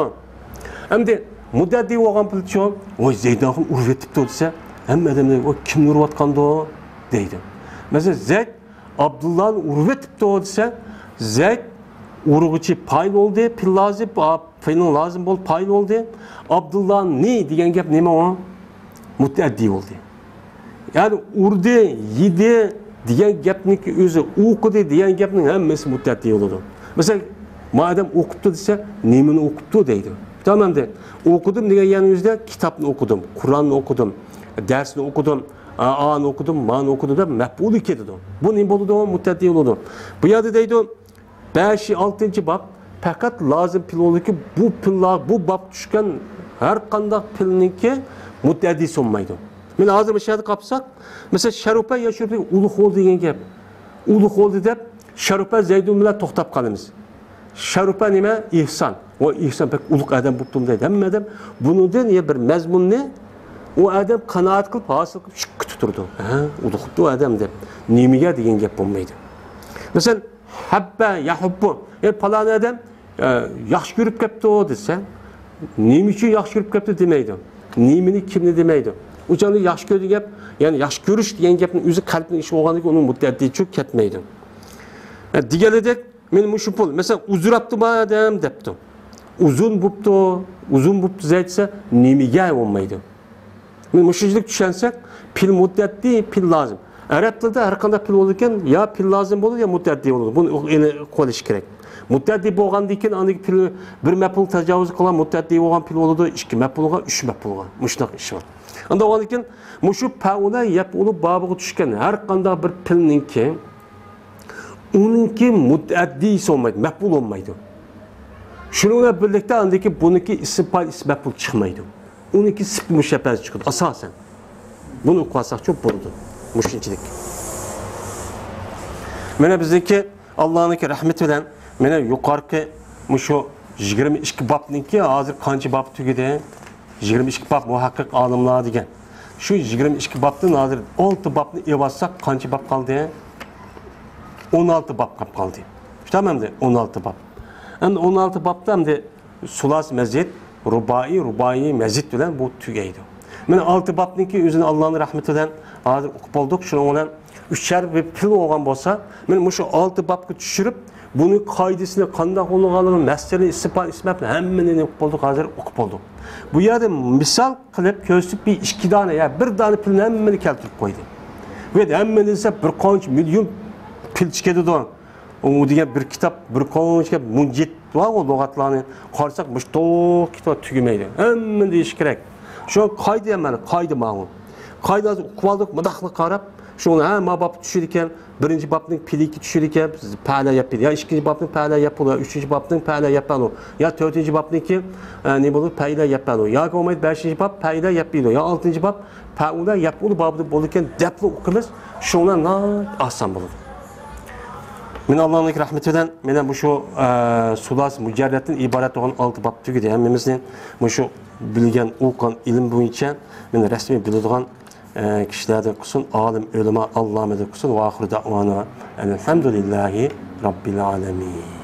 ئەمدى مۇتەئەددى بولغان پېئىلچۇ، ۋاي، زەيدىن ئاخۇن ئۇرۇۋېتىپتۇ دېسە، ھەممە ئادەم، ۋاي، كىمنى ئۇرۇۋاتقاندۇ؟ دەيدۇ. مەسىلەن، زەيد ئابدۇللانى ئۇرۇۋېتىپتۇ دېسە، زەيد ئۇرغۇچى پائىل بولدى، پېئىل لازىم، پېئىلنىڭ لازىم بولۇپ پائىل بولدى. ئابدۇللانى دېگەن گەپ نېمە ئۇ؟ مۇتەئەددى بولدى. يەنى ئۇردى، يېدى دېگەن گەپنىڭكى ئۆزى، ئوقۇدى دېگەن گەپنىڭ ھەممىسى مۇتەئەددى بولىدۇ. مەسىلەن، ما ئادەم ئوقۇپتۇ دېسە، نېمىنى ئوقۇپتۇ دەيدۇ. تامامدى. ئوقۇدۇم دېگەن يەرنىڭ ئۆزىدە كىتابنى ئوقۇدۇم، قۇرئاننى ئوقۇدۇم، دەرسنى ئوقۇدۇم، ئا-، ئانى ئوقۇدۇم، مانى ئوقۇدۇم دەپ مەپئۇلى كېتىدۇ. بۇ نېمە بولىدۇ؟ مۇتەئەددى بولىدۇ. بۇ يەردە دەيدۇ، بەش، ئالتىنچى باب پەقەت لازىم پېئىل بولىدۇكى، بۇ پېئىللار، بۇ باب چۈشكەن ھەر قانداق پېئىلنىڭكى مۇتەئەددىسى بولمايدۇ. مانا ھازىر مۇشۇ يەردە قاپساق، مەسىلەن، شەرۇپە ياشۇردى، ئۇلۇغ بولدى دېگەن گەپ. ئۇلۇغ بولدى دەپ، شەرۇپە زەيدۇن بىلەن توختاپ قالىمىز. شەرۇپە نېمە؟ ئېھسان. ۋاي، ئېھسان بەك ئۇلۇغ ئادەم بوپتۇ دەيدۇ ھەممە ئادەم. بۇنىڭدىن يا بىر مەزمۇننى ئۇ ئادەم قانائەت قىلىپ، ھاسىل قىلىپ، شۈككىتە تۇرىدۇ. ھە، ئۇلۇغ بوپتۇ ئۇ ئادەم دەپ. نېمىگە دېگەن گەپ بولمايدۇ. مەسىلەن، ھەببە يەھۇببۇ. يەنى پالان ئادەم، ئە، ياخشى كۆرۈپ كەپتۇ دېسە، نېمە ئۈچۈن ياخشى كۆرۈپ كەپتۇ دېمەيدۇ. نېمىنى، كىمنى دېمەيدۇ. ئۇ چاغدا ياخشى كۆرىدىگەن گەپ، يەنى ياخشى كۆرۈش دېگەن گەپنىڭ ئۆزى قەلبنىڭ ئىشى بولغاندىن كېيىن ئۇنىڭ مۇتەئەددىسى كەتمەيدۇ. ئە، دېگەنىدەك، مانا مۇشۇ پېئىل، مەسىلەن، ئۇزراپتۇ بۇ ئادەم دەپتۇ. ئۇزۇن بوپتۇ، ئۇزۇن بوپتۇ زەيد دېسە، نېمىگە بولمايدۇ. مانا مۇشۇنچىلىك چۈشەنسەك، پېئىل مۇتەئەددى، پېئىل لازىم. ئەرەب تىلىدا ھەر قانداق پېئىل بولىدىكەن، يا پېئىل لازىم بولىدۇ، يا مۇتەئەددى بولىدۇ. بۇنى ئېنىق قىلىش كېرەك. مۇتەئەددى بولغاندىن كېيىن، ئاندىن كېيىن پېئىل بىر مەپئۇل تاجاۋۇز قىلغان مۇتەئەددى بولغان پېئىل بولىدۇ، ئىككى مەپئۇل بولغان، ئۈچ مەپئۇل بولغان. مۇشۇنداق ئىش بار. ئاندىن بولغاندىن كېيىن مۇشۇ پەئۇلە يەپئۇلۇ بابىغا چۈشكەن ھەر قانداق بىر پېئىلنىڭكى ئۇنىڭكى مۇتەئەددىسى بولمايدۇ، مەپئۇل بولمايدۇ. شۇنىڭ بىلەن بىرلىكتە ئاندىكى بۇنىڭكى ئىسىم پائىل، ئىسىم مەپئۇل چىقمايدۇ. ئۇنىڭكى سىپىتى مۇشەببەسى چىقىدۇ ئاساسەن. بۇنى ئۇقۇۋالساقچۇ بولىدۇ. مۇشۇنچىلىك. مانا بىزنىڭكى ئاللانىڭكى رەھمىتى بىلەن مانا يۇقارقى مۇشۇ يىگىرمە ئىككى بابنىڭكى ھازىر قانچە باب تۈگىدى؟ يىگىرمە ئىككى باب مۇھەققىق ئالىملار دېگەن. شۇ يىگىرمە ئىككى بابتىن ھازىر ئالتە بابنى ئېلىۋالساق قانچە باب قالدى؟ ئون ئالتە باب قاپ قالدى. شۇنداقمۇ ئەمدى؟ ئون ئالتە باب. ئەمدى ئون ئالتە بابتا ئەمدى سۇلاسىي مەزىد، رۇبائىي، رۇبائىي مەزىد بىلەن بۇ تۈگەيدۇ. مانا ئالتە بابنىڭكى ئۆزىنى ئاللانىڭ رەھمىتى بىلەن ھازىر ئۇقۇپ بولدۇق. شۇنىڭ بىلەن ئۈچەر بىر پېئىل بولغان بولسا، مانا مۇشۇ ئالتە بابقا چۈشۈرۈپ، بۇنى قائىدىسىنى قانداق بولىدىغانلىقىنى، مەسدىرى، ئىسىم پائىل، ئىسىم مەپئۇل ھەممىنى ئۇقۇپ بولدۇق، ھازىر ئۇقۇپ بولدۇق. بۇ يەردە مىسال قىلىپ كۆرسىتىپ بىر ئىككى دانە يا بىر دانە پېئىلنى ھەممىنى كەلتۈرۈپ قويدى. بۇ يەردە ھەممىنى دېسە بىر قانچە مىليون پېئىل چىقىدۇ. ئۇ دېگەن بىر كىتاب، بىر قانچە مۇنجىت بارغۇ لۇغەتلەرنى قارىساق، مۇشۇنداق كىتاب تۈگىمەيدۇ. ھەممىنى دېيىش كېرەك. شۇ قائىدە، مانا قائىدە ماۋۇ. قائىدە ھازىر ئۇقۇپ ئالدۇق، مۇنداقلا قاراپ، شۇنى، ھە، ما باب چۈشىدىكەن، بىرىنچى بابنىڭ پېئىلى چۈشىدىكەن، پەئەلە يەپئۇلۇ، يا ئىككىنچى بابنىڭ پەئەلە يەپئۇلۇ، يا ئۈچىنچى بابنىڭ پەئەلە يەپئەلۇ، يا تۆتىنچى بابنىڭكى، ئە، نېمە بولىدۇ، پەئىلە يەپئەلۇ، ياكى بولمايدۇ بەشىنچى باب پەئىلە يەپئىلۇ، يا ئالتىنچى باب پەئۇلە يەپئۇلۇ بابىدا بولىدىكەن دەپلا ئوقۇيمىز، شۇڭا ناھايىتى ئاسان بولىدۇ. مانا ئاللانىڭ رەھمىتى بىلەن مانا مۇشۇ، ئە، سۇلاسىي مۇجەررەتتىن ئىبارەت بولغان ئالتە باب تۈگىدى. ھەممىمىزنى مۇشۇ بىلگەن، ئوقۇغان ئىلىم بويىچە مانا رەسمىي بىلىدىغان، ئە، كىشىلەردىن قىلسۇن، ئالىم، ئۆلىما، ئاللامىدىن قىلسۇن. ۋە ئاخىرۇ دەئۋانا ئەنىل ھەمدۇلىللاھى رەببىل ئالەمىن.